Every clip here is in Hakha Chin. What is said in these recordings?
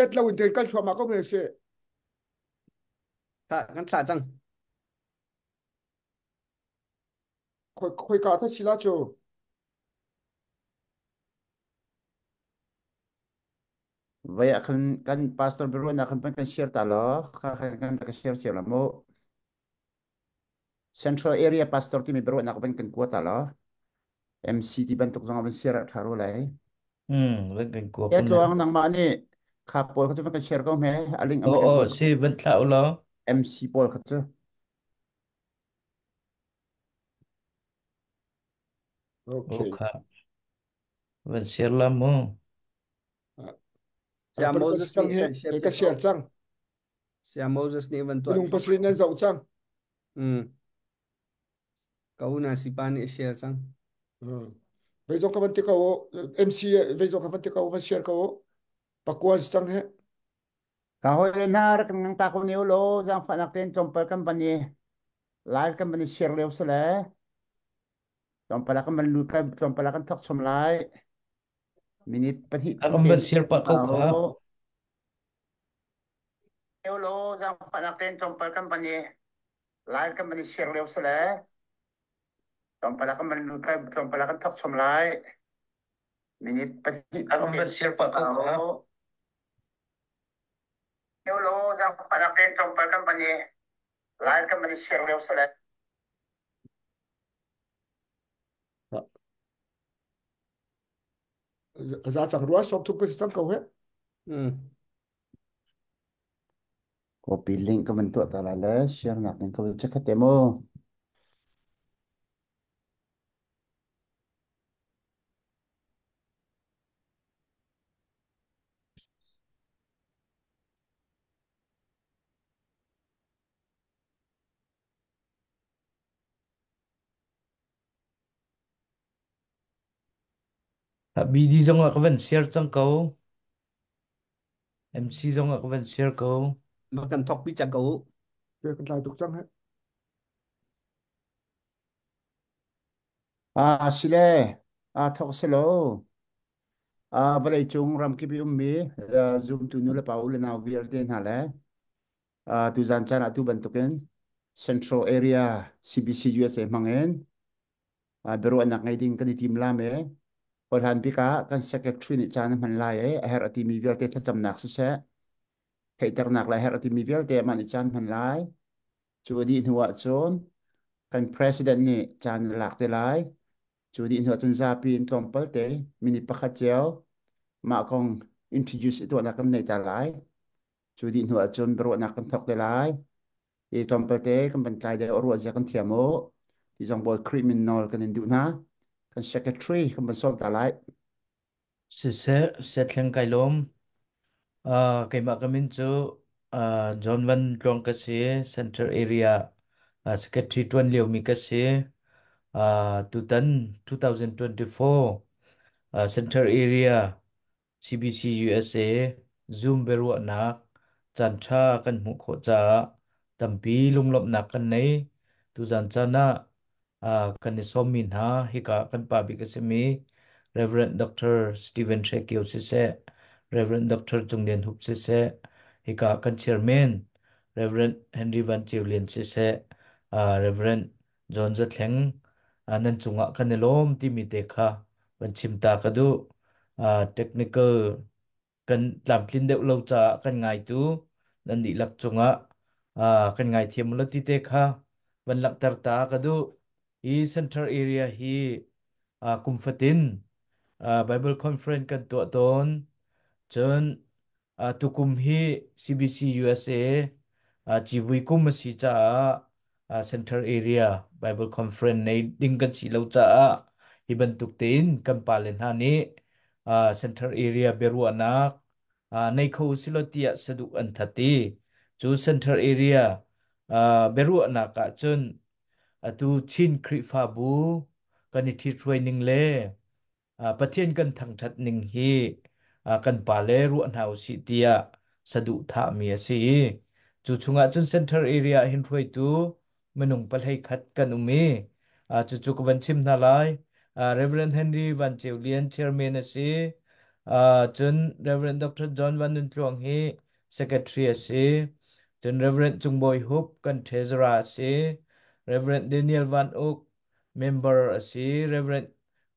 Let lo in te kal thluahmah ko me si. Thla kan thlah cang. Khoi khoi ka tha sila chu. Vai ah khan kan pastor biaruahnak khan pan kan share ta law kha khan kan rak share cio la mu. Central Area Pastor timi biaruahnak van kan kua ta law MC ti bantuk zong ah van share ah tha ro lai. Van kan kua E kun lai. tluang nangmah nih kha pawl kha cu van kan share ko hme a link O am kan o kua si van thlah u law. MC pawl kha cu. O Okay. kha van share la mu. Saya Par Moses cang nih he kan share he ka piak ko. share cang. Saya Moses nih van tuah Minung pasarih nan zoh cang. Ka una sipa nih a share cang. Vei zong ka van ti ko MC vei zong ka van ti ko van share ko pakuan cang he. Ka hoi le na rak kan ngang ta ko ne lo zaangfahnak tein tlawmpal kan van i live kan van i share lio sile tlawmpal ah kan van lut kan tlawmpal ah kan thok chom lai minute pahnih A thum kan te van share pah ko kha. lo zaangfahnak tein tlawmpal kan van i live kan van i share lio sile tlawmpal ah kan van lut kan tlawmpal ah kan thok chom lai minute pahnih A thum kan te van share pah ko kha. lo zaangfahnak tein tlawmpal kan van i live kan van i share lio sile Za cang rua sok thum ka si cang ko he. Copy link ka van tuah ta lai le share nak ding ka van check te mu. BD zong ah ka van share cang ko. MC zong ah ka van share ko. Ma kan thok pi cang ko. Kan tlai tuk cang he. Ah sile ah thok selo ah vawlei cung ramkip i ummi zumtu nu le pa u le nau vialte hna le tuzan caan ah tu bantukin Central Area CBC USA hmangin biaruahnak ngei ding kan i tim lam e hlan bik ah kan secretary nih caan a hman lai e a herh a timi vialte thlacamnak siseh theihternak le a herh a timi vialte amah nih caan hman lai cu a dih hnu ah cun kan president nih caan a lak te lai cu dih hnu ah cun zapi in tlawmpal te minute pakhat cio mah kong introduce i tuahnak kan nei ta lai cu dih hnu ah cun biaruahnak kan thawk te lai i tlawmpal te kan van tlai deuh ruah zia kan thiam u ti zong bawi Khrih min nawl kan in duh hna kan secretary kan van sawm ta lai. Siseh, sethleng kai lawm. Keimah ka min cu John Van Tluang ka si, Center Area Secretary ṭuan liomi ka si. Tutan 2024 Center Area CBC USA Zoom biaruahnak caanṭha kan hmuh khawh caah tampi lunglawmhnak kan nei. Tuzan caan ah kan i sawmmi hna hika kan pa bik a simi Reverend Dr. Stephen Hre Kio siseh, Reverend Dr. Cung Lian Hup siseh, hika kan chairman Reverend Henry Van Ceu Lian siseh, Reverend John Zathleng nan cungah kan i lawm timi te kha van chim ta ka duh. Technical kan tlamtlin deuh lo caah kan ngaitu nan dihlak cungah kan ngaithiam lo ti te kha van langhter ta ka duh. Hi center area hi kum fatin Bible conference kan tuah tawn. Cun tukum hi CBC USA civui kum a si caah Central Area Bible Conference nei ding kan si lo caah hi bantuk tein kan pale hna nih Central Area biaruahnak nei kho silo tiah saduh an that i cu Central Area biaruahnak ah cun atu Chin Khrihfabu kan i ṭhithruai ning le Pathian kan thangṭhat ning hi kan pale ruah hna usih tiah saduhthahmi a si i cu chungah cun center area ah hin hruaitu minung pahlei khat kan um i cucu ka van chim hna lai. Reverend Henry Van Ceu Lian chairman a si. Cun Reverend Dr. John Van Nun Tluang hi secretary a si. Cun Reverend Cung Bawi Hup kan treasurer a si. Reverend Daniel Van Uk member a si. Reverend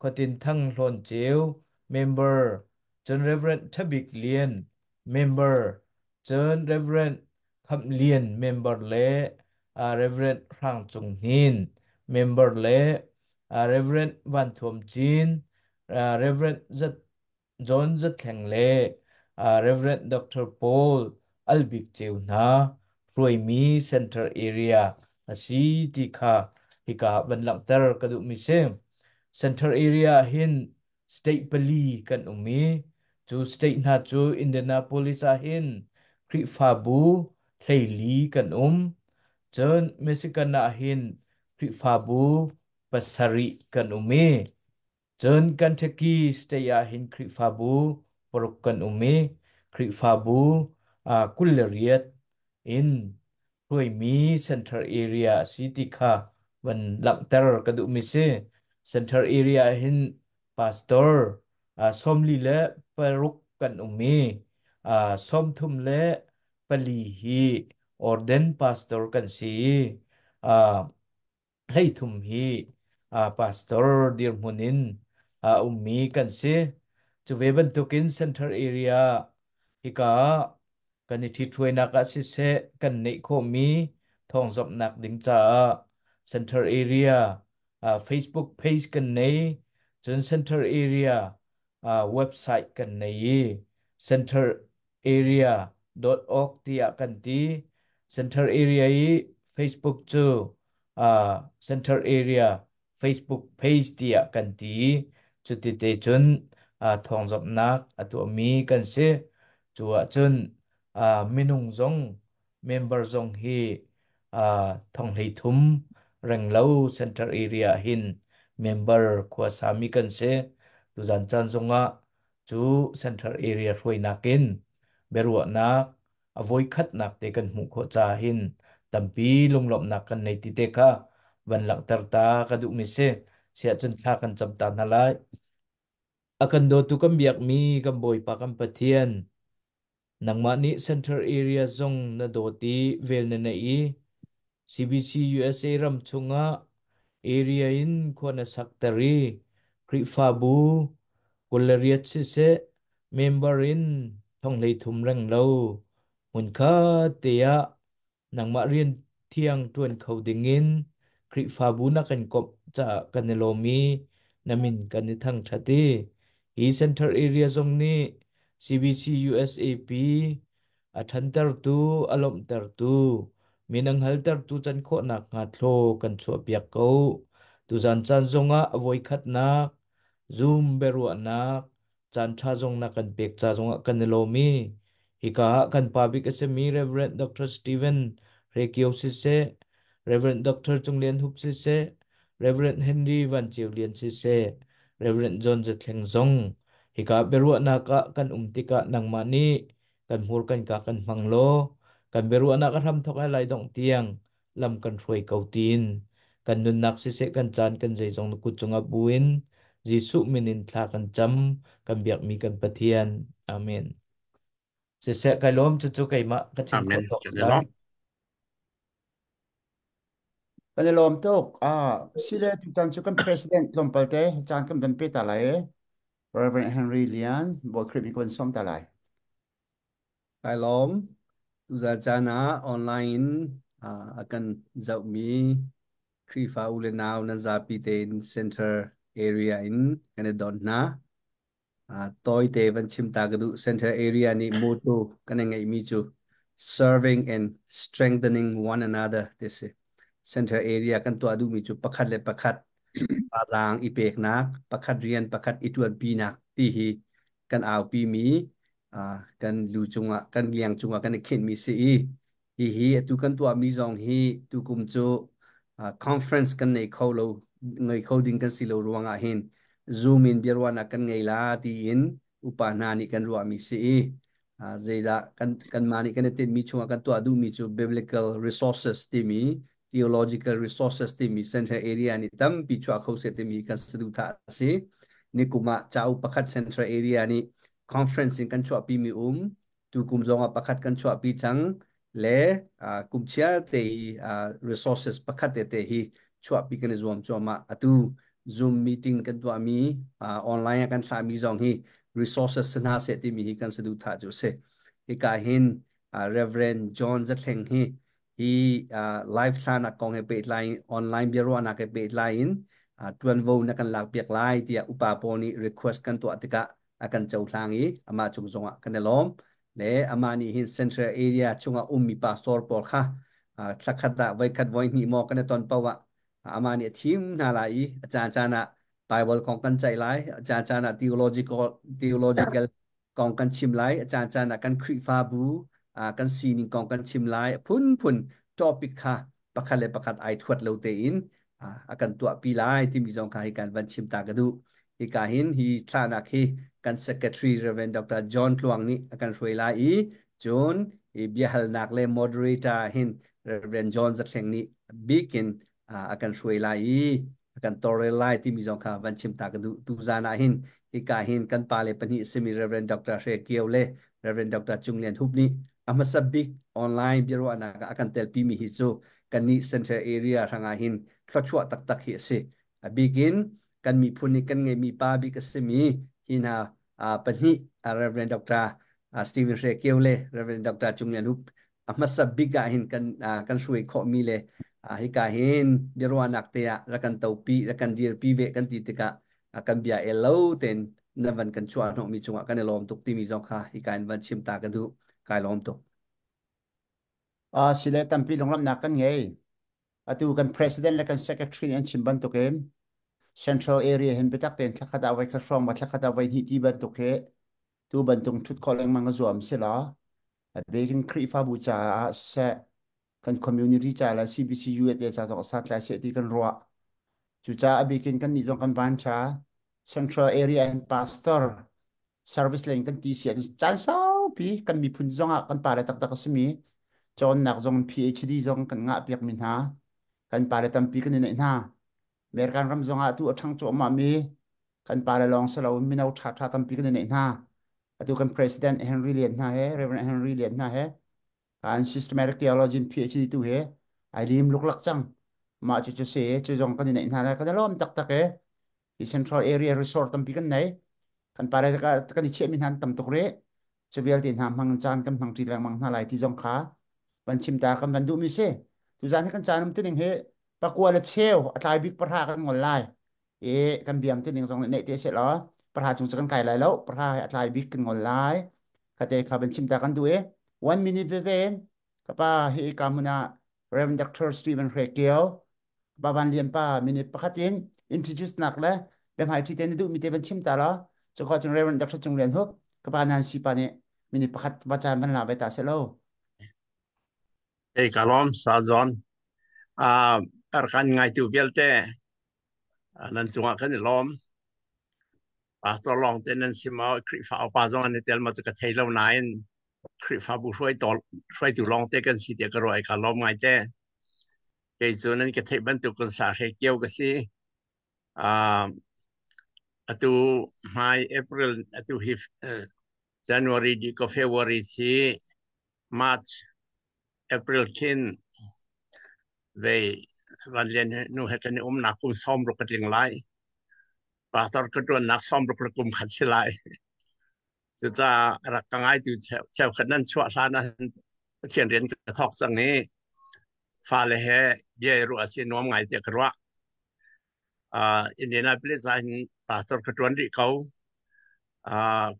Khuatin Thang Hlawn Ceu member. Cun Reverend Thabik Lian member. Cun Reverend Khamh Lian member le Reverend Hrang Cung Hnin member le Reverend Van Thuam Cin, Reverend Zat John Zathleng le Reverend Dr. Paul Albik Ceu hna hruaimi center area a si ti kha hika van langhter ka duhmi si. Center area hin state pali kan um i cu state hna cu Indianapolis ah hin Khrihfabu 14 kan um. Cun Michigan ah hin Khrihfabu 7 kan um i cun Kentucky state ah hin Khrihfabu 6 kan um i Khrihfabu 28 in hruaimi center area a si ti kha van langhter ka duhmi si. Center area ah hin pastor 46 kan um i 34 hi orden pastor kan si i 13 hi pastor dirhmun in a ummi kan si. Cu ve bantukin center area hika ah kan i ṭhithruainak ah siseh kan neih khawhmi thawngzamhnak ding caah center area Facebook page kan nei, cun center area website kan nei i centerarea.org tiah kan ti. Center area i Facebook cu center area Facebook page tiah kan ti. Cuti te cun thawngzamhnak a tuahmi kan si. Cu ahcun minung zong member zong hi 33 renglo center area hin member khuasami kan si. Tuzan caan zongah cu center area hruainak in biaruahnak a voikhatnak te kan hmuh khawh caah hin tampi lunglawmhnak kan nei ti te kha van langhter ta ka duhmi si. Siah cun thla kan cam ta hna lai. A kan dawtu kan biakmi kan Bawipa kan Pathian, nangmah nih center area zong na dawt i vel na neih i CBC USA ram chungah area in khua na sakter i Khrihfabu 28 siseh member in 33 reng lo hmunkhat te ah nangmah rian thiang ṭuan kho dingin Khrihfabu na kan komh caah kan i lawm i na min kan i thangṭhat i hi center area zong nih CBC USAP a ṭhantertu, a lawmhtertu, min a hngaltertu can khawhnak hnga thlaw kan chuahpiak ko. Tuzan caan zongah a voikhatnak Zoom biaruahnak caanṭha zong na kan pek ca zongah kan i lawm i hika ah kan pa bik a simi Reverend Dr. Stephen Rekio siseh, Reverend Dr. Cung Lian Hup siseh, Reverend Henry Van Ceu Lian siseh, Reverend John Zathleng zong hika biaruahnak ah kan um tikah nangmah nih kan hmur kan ka kan hmang law kan biaruahnak a hramthawk he lai dongh tiang lam kan hruai ko tiin kan nunnak siseh kan caan kan zeizong na kut cungah buin Jesuh min in thla kan cam kan biakmi kan Pathian. Amen. Siseh kai lawm cucu keimah ka chim Amen. khawh tawk Kan i lai. lawm. Kan i lawm tuk. Sile tutan cu kan president tlawmpal te caan kan van pe ta lai. Reverend Henry Lian, Bawi Khrih mi kan sawm ta lai. Kai lawm. Tuzan caan ah online in a kan zohmi Khrihfa u le nau nan zapi tein center area in kan i don hna. Tawite van chim ta ka duh. Center area nih motto kan i ngeihmi cu serving and strengthening one another ti si. Center area kan tuah duhmi cu pakhat le pakhat thazaang i peknak, pakhat rian pakhat i ṭuanpinak ti hi kan aupimi kan lu cungah kan liang cungah kan i khenhmi si i hihi atu kan tuahmi zong hi tukum cu conference kan nei kho lo ngei kho ding kan si lo ruangah hin Zoom in biaruahnak kan ngei la tiin upa hna nih kan ruahmi si i zeidah kan kanmah nih kan i tinhmi chungah kan tuah duhmi cu biblical resources timi theological resources timi central area nih tampi chuah kho seh timi kan saduhthah a si. Nikum ah cauk pakhat central area nih Conference in kan chuahpi mi um. Tu kum zong ah pakhat kan chuahpi cang le kum chiar te hi resources pakhat te te hi chuahpi kan i zuam cuahmah. Atu Zoom meeting kan tuahmi, online ah kan thlahmi zong hi resources si hna seh timi hi kan saduhthah cu a si. Hika hin Reverend John Zathleng hi hi live thlanak kong he pehtlai in, online biaruahnak he pehtlai in tuanvo na kan lakpiak lai tiah upa pawl nih request kan tuah tikah a kan cohlang i amah cung zongah kan i lawm. Le amah nih hin Central Area chungah ummi pastor pawl kha thlakhat ah voikhat voihnih maw kan i ton paoh ah amah nih a thim hna lai i a caan caan ah Bible kong kan ceih lai, a caan caan ah theological kong kan chim lai, a caan caan ah kan Khrihfabu kan sining kong kan chim lai, phunphun topic kha pakhat le pakhat ai thuat lo tein a kan tuahpi lai timi zong kha hi kan van chim ta ka duh. Hika hin hi thlahnak hi kan secretary Reverend Dr. John Tluang nih a kan hruai lai i cun hi biahalnak le moderator hin Reverend John Zathleng nih bikin a kan hruai lai i a kan tawlrel lai timi zong kha van chim ta ka duh. Tu zan ah hin hika hin kan pale pahnih simi Reverend Dr. Hre Kio le Reverend Dr. Cung Lian Hup nih a hmasa bik online biaruahnak ah a kan telpimi hi cu kannih Central Area hrangah hin thluachuah taktak hi a si. A bikin kan miphun nih kan ngeihmi pa bik a simi hi hna pahnih, Reverend Dr. Stephen Hre Kio le Reverend Dr. Cung Lian Hup a hmasa bik ah hin kan hruai khawhmi le hika hin biaruahnak te ah rak kan topi, rak kan dirpi ve kan ti tikah kan bia el lo tein na van kan chuah hnawhmi cungah kan i lawm tuk timi zong kha hika in van chim ta ka duh. Kai lawm tuk. Sile tampi lunglamnak kan ngei. Atu kan president le kan secretary an chim bantukin Central Area hin biatak tein thlakhat ah voi khat hrawng ma thlakhat ah voi hnih ti bantuk hi tu bantuk thut khawh lengmang a zuam si la. Bikin Khrihfabu caah siseh, kan community ca le CBC USA ca zong santlai seh ti kan ruah. Cucaah a bikin kan nih zong kan van tha. Central Area hin pastor service lane kan ti si caan saupi kan miphun zong ah kan pale taktak a simi cawnnak zong PhD zong kan ngah piak mi hna kan pale tampi kan i neih hna. American ram zong ah tu a ṭhang cuahmah mi kan pale lawng si lo mino ṭha ṭha tampi kan i neih hna. Atu kan president Henry Lian hna he, Reverend Henry Lian hna he, an systematic theology PhD tu he ai lim luklak cang. Mah cu cu si cu zong kan i neih hna le kan i lawm taktak e. Hi Central Area Resort tampi kan nei. Kan pale kan i chiahmi hna an tam tuk rih. Cu vialte hna hmang caan kan hmang ṭi lengmang hna lai ti zong kha van chim ta kan van duhmi si. Tuzaan hi kan caan um tining hi pakua le cheu a tlai bik pahra kan ngol lai. E kan biam tining zong nih neih te seh law pahra chung cu kan kai lai lo, pahra hi a tlai bik kan ngol lai. Khate kha van chim ta kan duh i one minute veve ka pa hi ka hmun ah Reverend Dr. Stephen Hre Kio Pa Van Lian pa minute pakhat in introduce nak le biahmai ṭhi te na duhmi te van chim ta law cu cun Reverend Dr. Cung Lian Hup ka pa Nan Si pa nih minute pakhat va caan van la ve ta seh lo. Ei ka lawm sa John. Arkan ngaitu vialte nan cungah kan i lawm. Pastor lawng te nan si maw, Khrihfa upa zong an i tel maw cu ka thei lo nain Khrihfabu hruaitu lawng te kan si tiah ka ruah i ka lawm ngai te. Kei cu nan ka theih bantuk kan sa hre kio ka si. Atu hmai April, atu hi January di ko February si March April khin vei Van Lian nu he kan i umnak kum 60 ka tling lai. Pastor ka ṭuannak 60 le kum khat si lai. Cucaah rak ka ngaitu cheukhat nan chuah hlan ah Pathian rian ka thawk cang i fale he bia i ruah si nuam ngai tiah ka ruah. Indianapolis ah hin pastor ka ṭuan rih ko.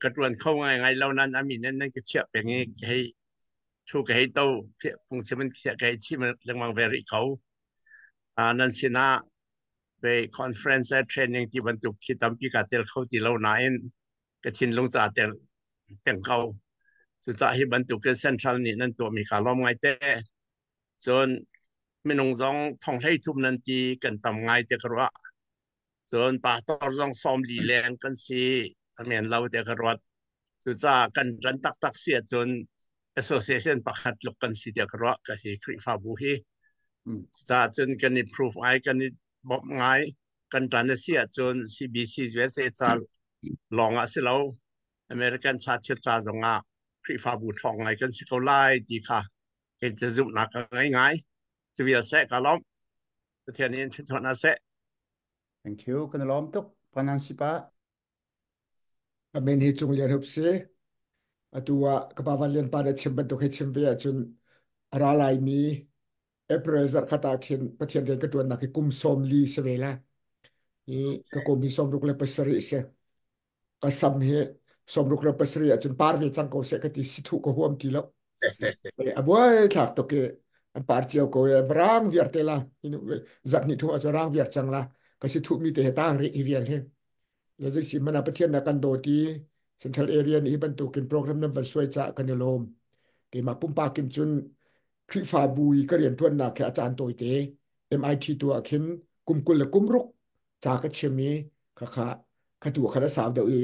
Ka ṭuan kho ngai lo nan amin nan nan ka chiah peng i hei thu ka hei to phungchim in ka hei chim lengmang ve rih ko. Nan sinah ve conference training ti bantuk khi tampi ka tel kho ti lo nain ka thinlung ca tel peng ko. Cucaah hi bantukin Central nih nan tuahmi kaa lawm ngai te. Cun minung zong thong hlei thum nan ti, kan tam ngai te ka ruah. Cun pastor zong 40 leng kan si, a men lo te ka ruat. Cucaah kan ran taktak si ahcun association pakhat tluk kan si tiah ka ruah ka hi Khrihfabu hi. Cucaah cun kan i proof ngai, kan i bawmh ngai. Kan ṭan a si ahcun CBC USA ca lawng ah si lo. American cha ca zongah Khrihfabu ṭhawng ngai kan si ko lai ti kha kei cu zumhnak ka ngei ngai. Cu vial seh ka lawmh. Pathian nih in thluachuah hna seh. Thank you. Kan lawm tuk. Panan sipa. Amen hi cung lian hup si. Atu ah ka pa Van Lian pa na chim bantuk hi chim ve ahcun a ra laimi April zarh khat ah khin Pathian rian ka ṭuannak hi kum 40 si ve la. Hi ka kum hi 67 si. Ka sam hi 67 ahcun par ve cang ko seh ka ti si thuh ka huam ti lo. A buai thlak tuk i an par cio ko i rang viar te la. Zarh hnih thum ahcun rang viar cang la. Ka si thuhmi te he tang rih hi vial hi. Le zei si mana Pathian na kan dawt i Central Area nih hi bantukin program nan van suai caah kan i lawm. Keimah pumpak in cun Khrihfabu i ka rianṭuannak he a caan tawite MIT tu ah khin kum 20 le kum ruk ca ka chim i khakha khatu khan a sau deuh i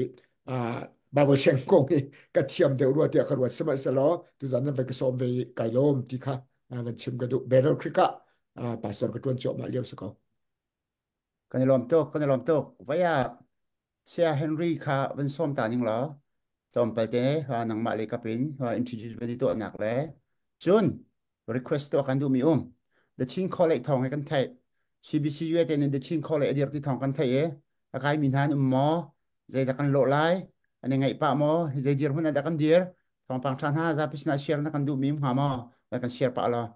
Bible siang kong hi ka thiam deuh rua tiah ka ruat sihmanhsehlaw tuzan nan vai ka sawm ve i kai lawm ti kha van chim ka duh Battle Creek ah pastor ka ṭuan cuahmah lio si ko. Kan i lawm tuk, kan i lawm tuk. Vaya Saya Henry kha van sawm ta ning law tlawmpal te nangmah le kapin introduce van i tuahnak le cun request tuah kan duhmi um. The Chin College thawng he kan theih. CBC USA in The Chin College a dir ti thawng kan theih i a kaimi hna an um maw? Zeidah kan lawh lai? An i ngaih pah maw? Zei dirhmun ah dah kan dir? Thawngpang ṭha hna zapi sinah share na kan duhmi um hnga maw? Vai kan share pah law.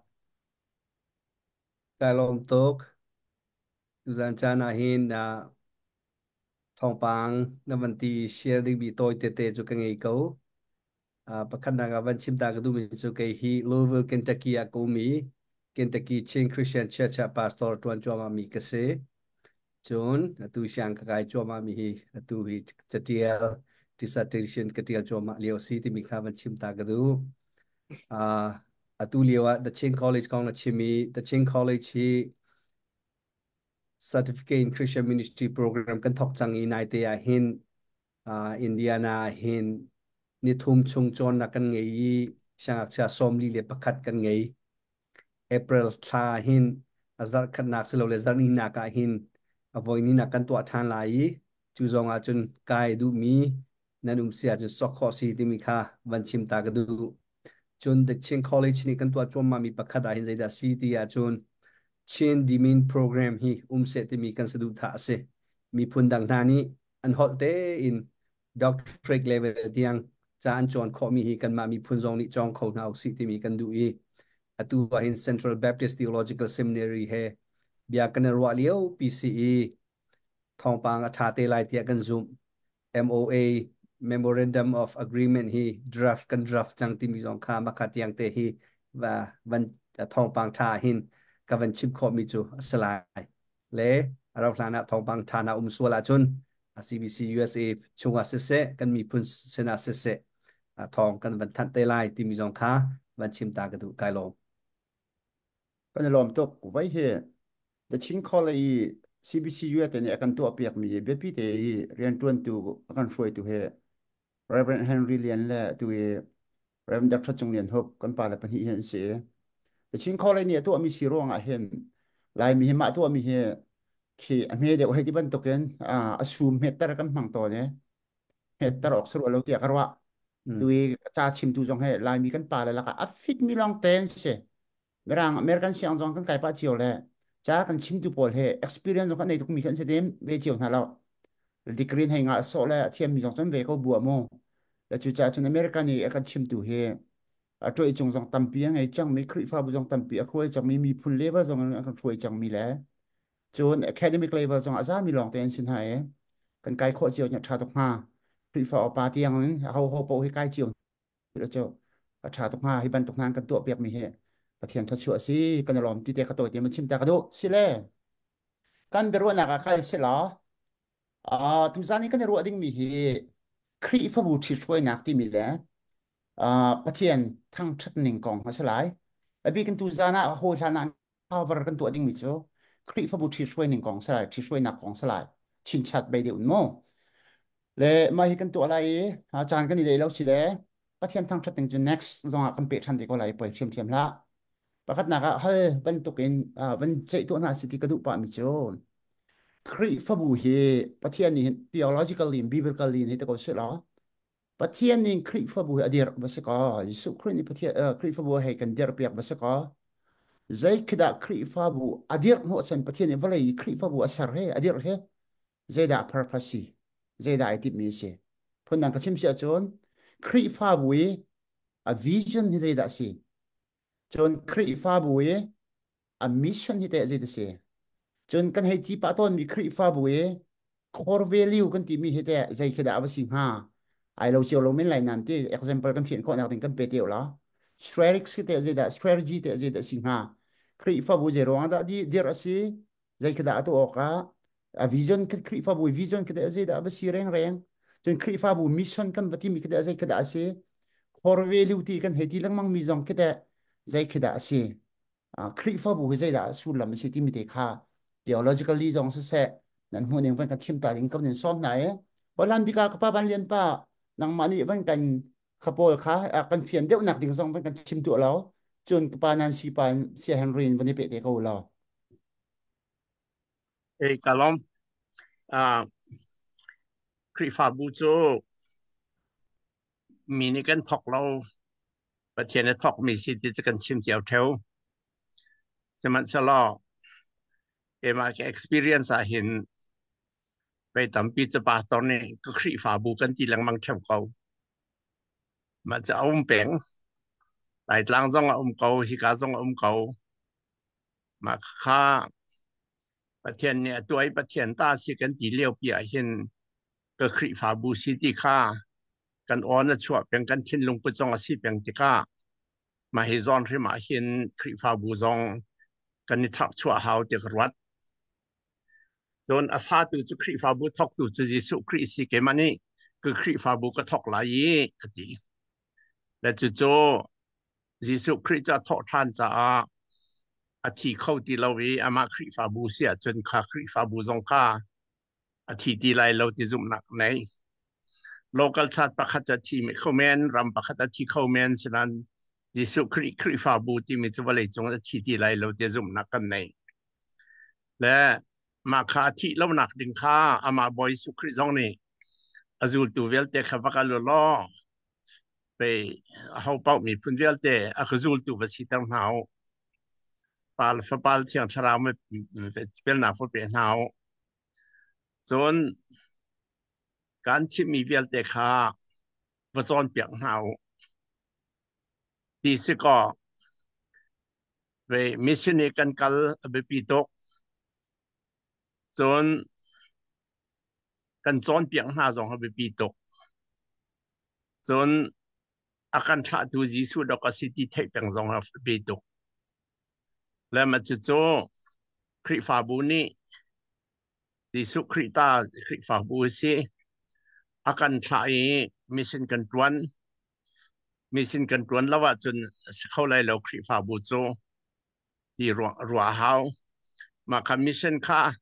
Kai lawm tuk. Tuzan caan ah hin thawngpang na van ti share dingmi tawi tete cu ka ngei ko. Pakhatnak ah van chim ta ka duhmi cu kei hi Louisville, Kentucky ah ka um i Kentucky Chin Christian Church ah pastor ṭuan cuahmah mi ka si. Cun atu siang ka kai cuahmah mi hi atu hi catial dissertation ka ṭial cuahmah lio si timi kha van chim ta ka duh. Atu lio ah The Chin College kong na chim i The Chin College hi Certificate in Christian Ministry program kan thawk cang i naite ah hin Indiana ah hin nithum chung cawnnak kan ngei i siangngakchia 41 kan ngei. April thla hin a zarh khatnak silole zarh hnihnak ah hin a voi hnihnak kan tuah ṭhan lai i cu zong ah cun kai duhmi nan um si ahcun sok khawh si timi kha van chim ta ka duh. Cun The Chin College nih kan tuah cuahmahmi pakhat ah hin zeidah si ti ahcun Chin Dimin Program hi um seh timi kan saduhthah a si. Miphun dang hna nih an holh tein doctorate level tiang ca an cawn khawhmi hi kanmah miphun zong nih cawng kho hna usih timi kan duh i atu ah hin Central Baptist Theological Seminary he bia kan i ruah lio pi si i thawngpang a ṭha te lai tiah kan zumh. MOA Memorandum of Agreement hi draft kan draft cang timi zong kha makha tiang te hi va van thawngpang ṭha hin ka van chim khawhmi cu a si lai. Le a rauh hlan ah thawngpang ṭha na um sual ahcun CBC USA chungah siseh kan miphun sinah siseh thawng kan van thanh te lai timi zong kha van chim ta ka duh kai lawm. Kan i lawm tuk. Vai hi The Chin College i CBC USA nih a kan tuahpiakmi hi biapi te i rianṭuantu a kan hruaitu hi Reverend Henry Lian le atu i Reverend Dr. Cung Lian Hup kan pa le pahnih hi an si. The Chin College nih a tuahmi si ruangah hin Laimi hi mah tuahmi hi khi a hme deuh hei ti bantukin a sum hmetter kan hmang tawn i hmetter awk si rua lo tiah ka ruah. Tu i ca chimtu zong he Laimi kan pa le lakah a fitmi lawng te an si. Mirang American siang zong kan kai pah cio le ca kan chimtu pawl he experience zong kan nei tukmi kan si dem ve cio hna lo. Degree hei ngah sawh le a thiammi zong cun ve ko bua mu. Le cu caah cun American i a kan chimtu hi a tuai cung zong tampi a ngei cangmi Khrihfabu zong tampi a hruai cangmi miphun level zong in a kan hruai cangmi le cun academic level zong a zami lawng te an si hna i kan kai khawh cio nya ṭha tuk hnga. Khrihfa upa tiang in ho ho paoh hi kai cio cu a ṭha tuk hnga hi bantuk hna kan tuah piakmi hi Pathian thluachuah a si kan i lawm ti te ka tawi te man chim ta ka duh si le kan biaruahnak ah kal si law tuzan i kan i ruah dingmi hi Khrihfabu ṭhithruainak timi le Pathian thangṭhat ning kong a si lai a bik in tuzan ah hawi hlan ah cover kan tuah dingmi cu Khrihfabu ṭhithruai ning kong si lai ṭhithruainak kong si lai chinchat bei deuh mu le mah hi kan tuah lai i caan kan i leh lo si le Pathian thangṭhat ning cu next zong ah kan peh ṭhan te ko lai poi ṭhiamṭhiam hlah pakhatnak ah hal bantukin van ceih tuah hna si ti ka duh pah mi cu Khrihfabu hi Pathian nih hin theologically in biblically in hi te ko si law. Pathian nih Khrihfabu hi a dirh va si kaw Jesuh Khrih nih Pathian Khrihfabu hei kan dirhpiak va si kaw zei khi dah Khrihfabu a dirh hnawhchan Pathian nih vawlei i Khrihfabu a ser he a dirh he zeidah purpose si zeidah ai timhmi si phundang ka chim si ahcun Khrihfabu i a vision hi zeidah si cun Khrihfabu i a mission hi teh zei si cun kan hei ti pah tawnmi Khrihfabu i core value kan timi hi teh zei khi dah a va si hnga ai lo cio lo men lai nan ti example kan fian khawh nak ding kan pe te la strategy hi teh zei dah strategy teh zei dah si hnga Khrihfabu zei ruang dah di dir a si zei khi dah a tu awk ah a vision Khrihfabu vision khi teh zei dah va si reng reng cun Khrihfabu mission kan va timi khi teh zei khi dah a si core value ti kan hei ti lengmang mi zong khi teh zei khi dah a si Khrihfabu hi zeidah sullam a si timi te kha theologically zong siseh nan hmuh ning van kan chim ta ding kan in sawm hna i Holland bika ka pa van lian pa nangmah nih van kan khapawl kha kan fian deuh nak ding zong van kan chim tu lo cun ka pa nan si pa sia Henry in van i pe te ko lo. Ei kalom Khrihfabu cu mi nih kan thok lo Pathian a thawkmi si ti cu kan chim cio theo. Sihmanhsehlaw keimah ka experience ah hin vei tampi cu pastor nih ka Khrihfabu kan ti lengmang theo ko. Mah cu a um peng. Laitlang zong a um ko, hika zong a um ko. Mah kha Pathian nih a tuah i Pathian ta si kan ti lio pi ah hin ka Khrihfabu si ti kha kan awn a chuah peng kan thinlung put zong a si peng tikah mah hi zawn hrim ah hin Khrihfabu zong kan i tharchuah hau ti ka ruat. Cun a satu cu Khrihfabu thawktu cu Jesuh Khrih si keimah nih ka Khrihfabu ka thawk lai i ka ti. Le cucu Jesuh Khrih cu a thawh ṭhan caah a thi kho ti lo i amah Khrihfabu si ahcun kha Khrihfabu zong kha a thi ti lai lo ti zumhnak nei. Local church pakhat a thi kho men, ram pakhat a thi kho men, sinan Jesuh Khrih Khrihfabu timi cu vawlei cung a thi ti lai lo ti zumhnak kan nei. Le mah kha a thih lonak ding kha amah Bawi Jesuh Khrih zong nih a zultu vialte kha va kal u law pe aho paoh miphun vialte a ka zultu va siter hna u. Pa le Fapa le Thiang Thlarau pelnak va pe hna u. Cun kan chimhmi vialte kha va cawnpiak hna u. Ti si kaw, ve mission i kan kal a biapi tuk. Cun kan cawnpiak hna zong a biapi tuk. Cun a kan thlahtu Jesuh dok a si ti theih peng zong a biapi tuk. Le mah cucu Khrihfabu nih Jesuh Khrih ta Khrihfabu a si. A kan thlah i mission kan ṭuan. Mission kan ṭuan lo ahcun a si kho lai lo Khrihfabu cu ti ruah a hau. Mah kha mission kha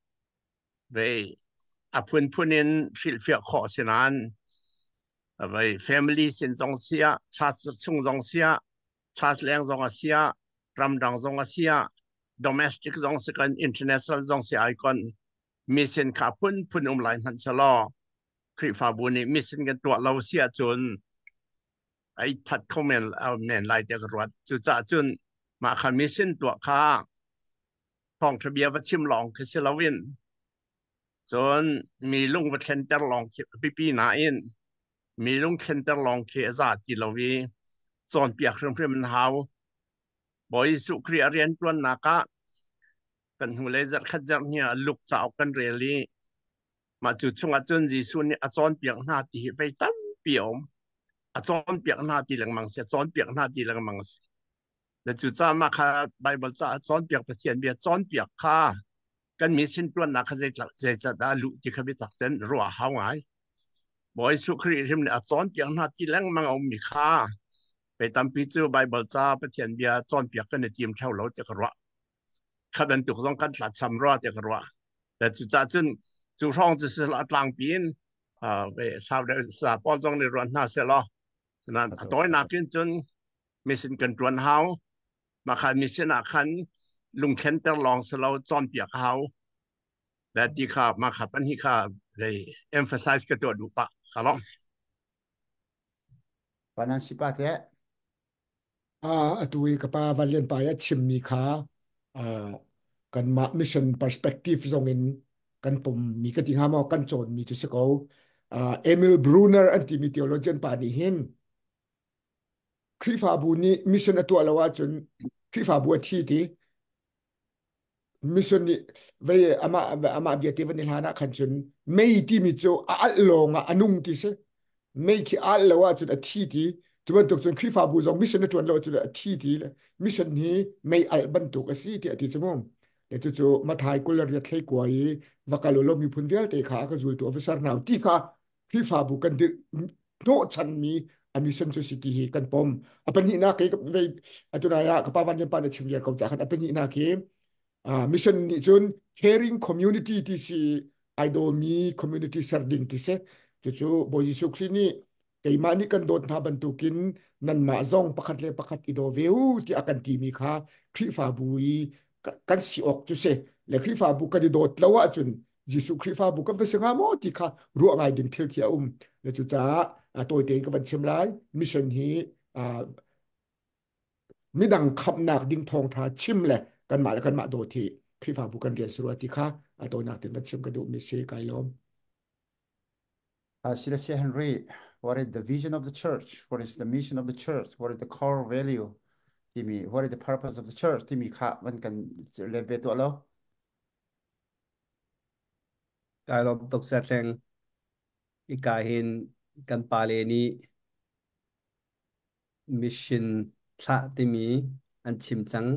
vei a phunphun in hrilhfiah khawh si nain vei family sin zong si ah church chung zong si ah church leng zong a si ah ramdang zong a si ah domestic zong si kan international zong si ai kon mission kha phunphun um lai hmanh selaw Khrihfabu nih mission kan tuah lo si ahcun ai that kho men men lai te ka ruat. Cucaah cun mah kha mission tuah kha thawngṭha bia va chim lawng khi si loin cun mi lung va thlenter lawng khi biapi nain mi lung thlenter lawng khi a za ti lo i cawnpiak hrimhrim an hau. Bawi Jesuh Khrih a rianṭuannak ah kan hnulei zarhkhat zarhhnih ah Luke cauk kan rel i mah cu chungah cun Jesuh nih a cawnpiak hna ti hi vei tampi a um. A cawnpiak hna ti lengmang si, a cawnpiak hna ti lengmang si. Le cucaah mah kha Baibal caah cawnpiak Pathian bia cawnpiak kha kan mission ṭuannak kha zeitlak dah luh ti kha biatak ten ruah hau ngai. Bawi Jesuh Khrih hrim nih a cawnpiak hna ti lengmang a ummi kha pe tampi cu Baibal ca Pathian bia cawnpiak kan i tim theo lo ti ka ruah. Kha bantuk zong kan tlacham rua ti ka ruah. Le cucaah cun cu hrawng cu siseh a tlangpi in sa pawl zong nih ruat hna sehlaw a tawinak in cun mission kan ṭuan hau. Mah kha mission ah khan lungthlenter lawng si lo cawnpiak a hau. Le ti kha mah kha pan hi kha lei emphasize ka tuah duh pah ka lawm. Pa Nancy pa te. Atu i ka pa Van Lian Pa a chimmi kha kanmah mission perspective zong in kan pommi ka ti hnga maw, kan cawnmi cu si ko. Emil Brunner an timi theologian pa nih hin Khrihfabu nih mission a tuah lo ahcun Khrihfabu a thi ti. Mission nih vei amah bia te van i hlan ah khan cun mei timi cu a alh lawng ah a nung ti si. Mei khi a alh lo ahcun a thi ti. Cu bantuk cun Khrihfabu zong mission a ṭuan lo ahcun a thi ti. Mission hi mei alh bantuk a si tiah a ti cu mu. Le cucu Mathai 28 thlei i va kal u law miphun vialte kha a ka zultu a va ser hna u ti kha Khrihfabu kan dirh hnawhchanmi a mission cu si ti hi kan pom. A pahnihnak hi vei atunai ah ka pa Van Lian Pa na chim viar ko ca khan a pahnihnak hi mission nih cun caring community ti si, ai dawmi community ser ding ti si. Cucu Bawi Jesuh Khrih nih keimah nih kan dawt hna bantukin nanmah zong pakhat le pakhat i daw ve u tiah a kan timi kha Khrihfabu i kan si awk cu si le Khrihfabu kan i dawt lo ahcun Jesuh Khrihfabu kan va si hnga maw ti kha ruah ngai ding thil khi a um. Le cucaah tawi tein ka van chim lai. Mission hi midang khamhnak ding thawngtha chim le kanmah le kanmah dawt hi Khrihfabu kan rian si rua ti kha a tawinak tein van chim ka duhmi si. Kai lawm. Silasya Henry, what is the vision of the church? What is the mission of the church? What is the core value? Timi, what is the purpose of the church? Timi kha van kan le ve tuah lo. Kai lawm tuk Satleng. Ika hin kan pale nih mission thlah timi an chim cang,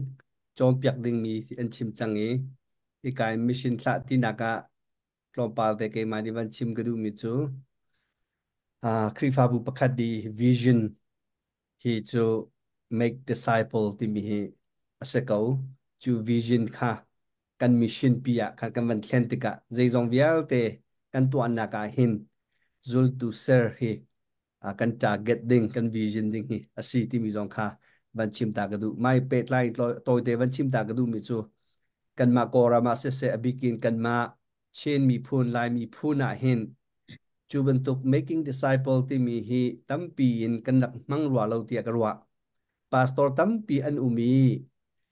cawnpiak dingmi an chim cang i hika in mission thlah tinak ah tlawmpal te keimah nih van chim ka duhmi cu Khrihfabu pakhat i vision hi cu make disciple timi hi a si ko. Cu vision kha kan mission pi ah khan kan van thlen tikah zeizong vialte kan tuahnak ah hin zultu ser hi kan target ding, kan vision ding hi a si timi zong kha van chim ta ka duh. Mai pehtlai tawite van chim ta ka duhmi cu kanmah Kawlram ah siseh, a bikin kanmah Chin miphun, Lai miphun ah hin cu bantuk making disciple timi hi tampi in kan rak hmang rua lo tiah ka ruah. Pastor tampi an um i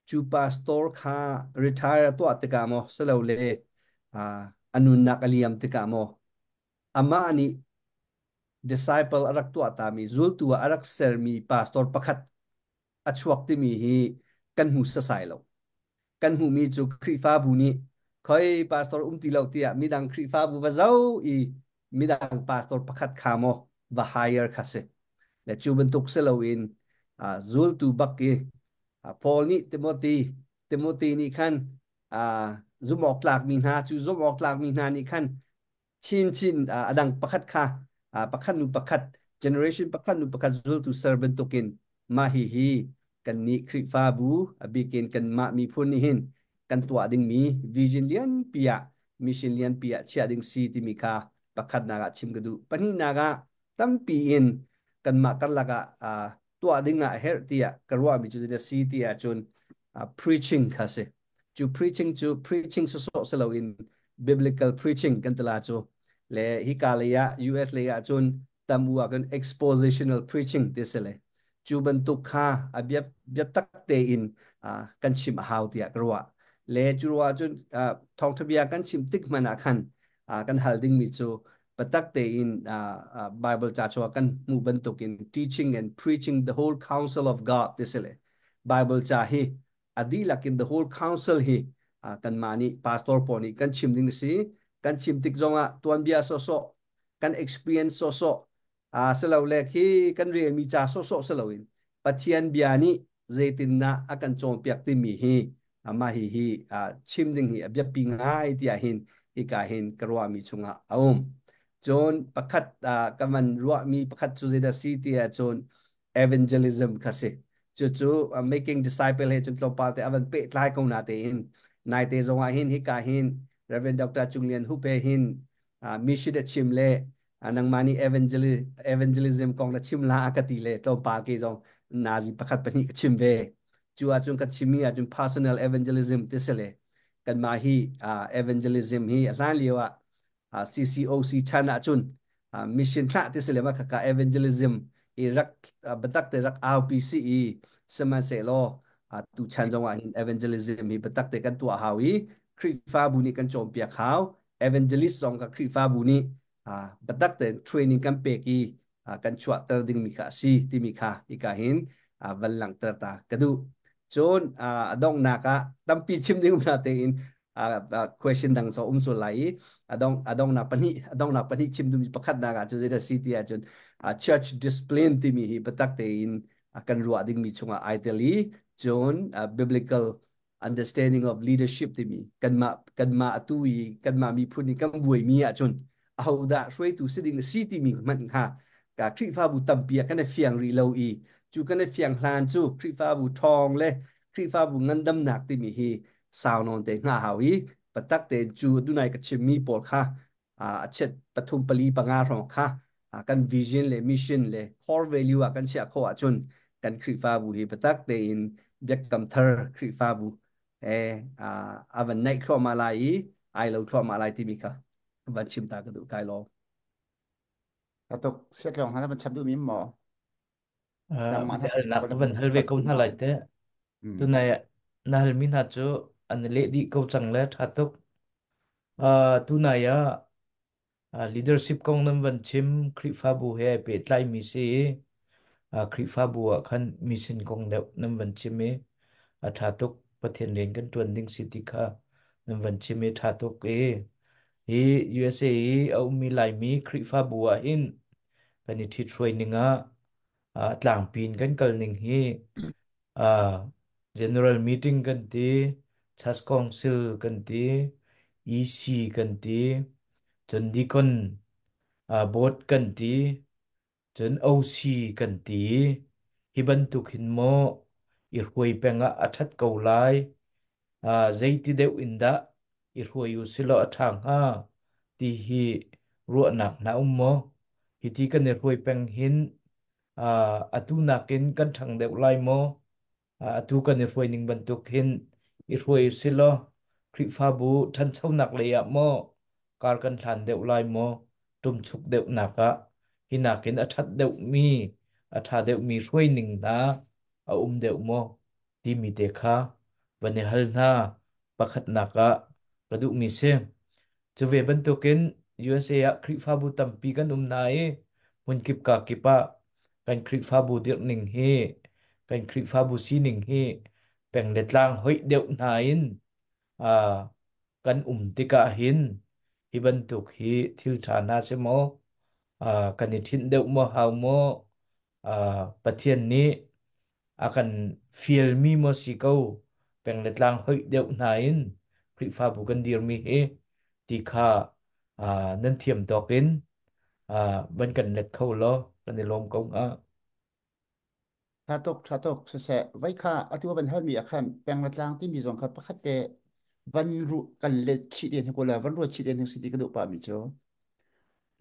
cu pastor kha retire tuah tikah maw silole a nunnak a liam tikah maw amah nih disciple a rak tuah tami, zultu ah a rak sermi pastor pakhat a chuak timi hi kan hmu sasai lo. Kan hmuhmi cu Khrihfabu nih khoi pastor um ti lo tiah midang Khrihfabu va zo i midang pastor pakhat kha maw va hire kha si. Le cu bantuk si loin zultu bak i Paul nih Timothy, Timothy nih khan zumh awk tlakmi hna, cu zumh awk tlakmi hna nih khan chinchin a dang pakhat kha pakhat nu pakhat, generation pakhat nu pakhat zultu ser bantukin mah hi hi kannih Khrihfabu, a bikin kanmah miphun nih hin kan tuah dingmi vision lianpi ah, mission lianpi ah chiah ding si timi kha pakhatnak ah chim ka duh. Pahnihnak ah tampi in kanmah karlak ah tuah ding ah herh tiah ka ruahmi cu zeidah si ti ahcun preaching kha si. Cu preaching cu preaching sawsawh si loin biblical preaching kan tila cu le hika lei ah, US lei ah cun tam u ah kan expositional preaching ti si le cu bantuk kha a bia biatak tein kan chim a hau tiah ka ruah. Le cu ruah cun thawngtha bia kan chim tik hmanh ah khan kan hal dingmi cu biatak tein Bible ca chuah kan hmuh bantukin teaching and preaching the whole counsel of God ti si le Bible ca hi a dihlak in the whole counsel hi kanmah nih pastor pawl nih kan chim ding si. Kan chim tik zongah tuanbia sawsawh, kan experience sawsawh silole khi kan relmi ca sawsawh siloin Pathian bia nih zeitindah a kan cawnpiak timi hi mah hi hi chim ding hi a biapi ngai tiah hin hika hin ka ruahmi chungah a um. Cun pakhat ka van ruahmi pakhat cu zeidah si ti ahcun evangelism kha si. Cucu making disciple he cun tlawmpal te a van pehtlai ko na tein naite zongah hin hika hin Reverend Dr. Cung Lian Hup he hin mission a chim le nangmah nih evangelism kong na chim la ka ti le tlawmpal ke zong nazi pakhat pahnih ka chim ve. Cu ahcun ka chimmi ahcun personal evangelism ti si le kanmah hi evangelism hi a hlan lio ah CCOC chan ahcun mission thlah ti si le mah khaka evangelism. I rak biatak te rak aupi si i sihmanhsehlaw tu chan zong ah hin evangelism hi biatak te kan tuah hau i Khrihfabu nih kan cawnpiak hau. Evangelist zong ka Khrihfabu nih biatak te training kan pek i kan chuahter dingmi kha a si timi kha hika hin van langhter ta ka duh. Cun a donghnak ah tampi chim ding um na tein question dang so um sual lai i a donghnak pahnih chim duhmi pakhatnak ah cun zeidah si ti ahcun church discipline timi hi biatak tein kan ruah dingmi chungah ai tel i cun biblical understanding of leadership timi kanmah atu i kanmah miphun i kan buaimi ahcun ahodah hruaitu si ding si timi hmanh kha ka Khrihfabu tampi ah kan i fiang rih lo i cu kan i fiang hlan cu Khrihfabu ṭhawng le Khrihfabu ngandamnak timi hi sau nawn te hna hau i patak tein cu tunai ka chimmi pawl kha a chet pathum pali panga hrawng kha kan vision le mission le core value ah kan chiah khawh ahcun kan Khrihfabu hi biatak tein biakam thar Khrihfabu he a van naih thluahmah lai i ai lo thluahmah lai timi kha van chim ta ka duh kai lo. Atuk siatlong hna van chap duh mi maw? Nangmah hna Biahalnak ka van hal ve ko hna lai te. Tunai na halmi hna cu an leh dih ko cang le ṭha tuk. Tunai ah leadership kong nan van chim Khrihfabu he ai pehtlaimi si i Khrihfabu ah khan mission kong deuh nan van chim i a ṭha tuk. Pathian rian kan ṭuan ding si ti kha nan van chim i ṭha tuk i hi USA i a ummi Laimi Khrihfabu ah hin kan i ṭhithruai ning ah tlangpi in kan kal ning hi general meeting kan ti, church council kan ti, EC kan ti, cun deacon board kan ti, cun OC kan ti. Hi bantuk hin maw i hruai peng ah a ṭhat ko lai? Zeiti deuh in dah i hruai u silaw a ṭha hnga ti hi ruahnak hna um maw? Hiti kan i hruai peng hin atu nakin kan ṭhang deuh lai maw? Atu kan i hruai ning bantuk hin i hruai u silaw Khrihfabu ṭhanchonak lei ah maw kar kan hlan deuh lai maw? Ṭumchuk deuhnak ah hi nakin a ṭhat deuhmi, a ṭha deuhmi hruai ning hna a um deuh maw? Timi te kha van i hal hna. Pakhatnak ah ka duhmi si. Cu ve bantukin USA ah Khrihfabu tampi kan um hna i hmunkip ka kip ah kan Khrihfabu dirhning hi kan Khrihfabu sining hi peng le tlang hoih deuh hna in kan um tikah hin hi bantuk hi thil ṭha hna si maw kan i ṭhinh deuh maw hau maw Pathian nih a kan fialmi maw si ko peng le tlang hoih deuh hna in Khrihfabu kan dirmi hi ti kha nan thiam tawk in van kan let kho law kan i lawm ko hnga. Tha tuk, tha tuk. Siseh, voi kha atu van halmi ah khan peng le tlang timi zong kha pakhat te van ru kan let chih den ko la van ruat chih den si ti ka duh pa mi cu.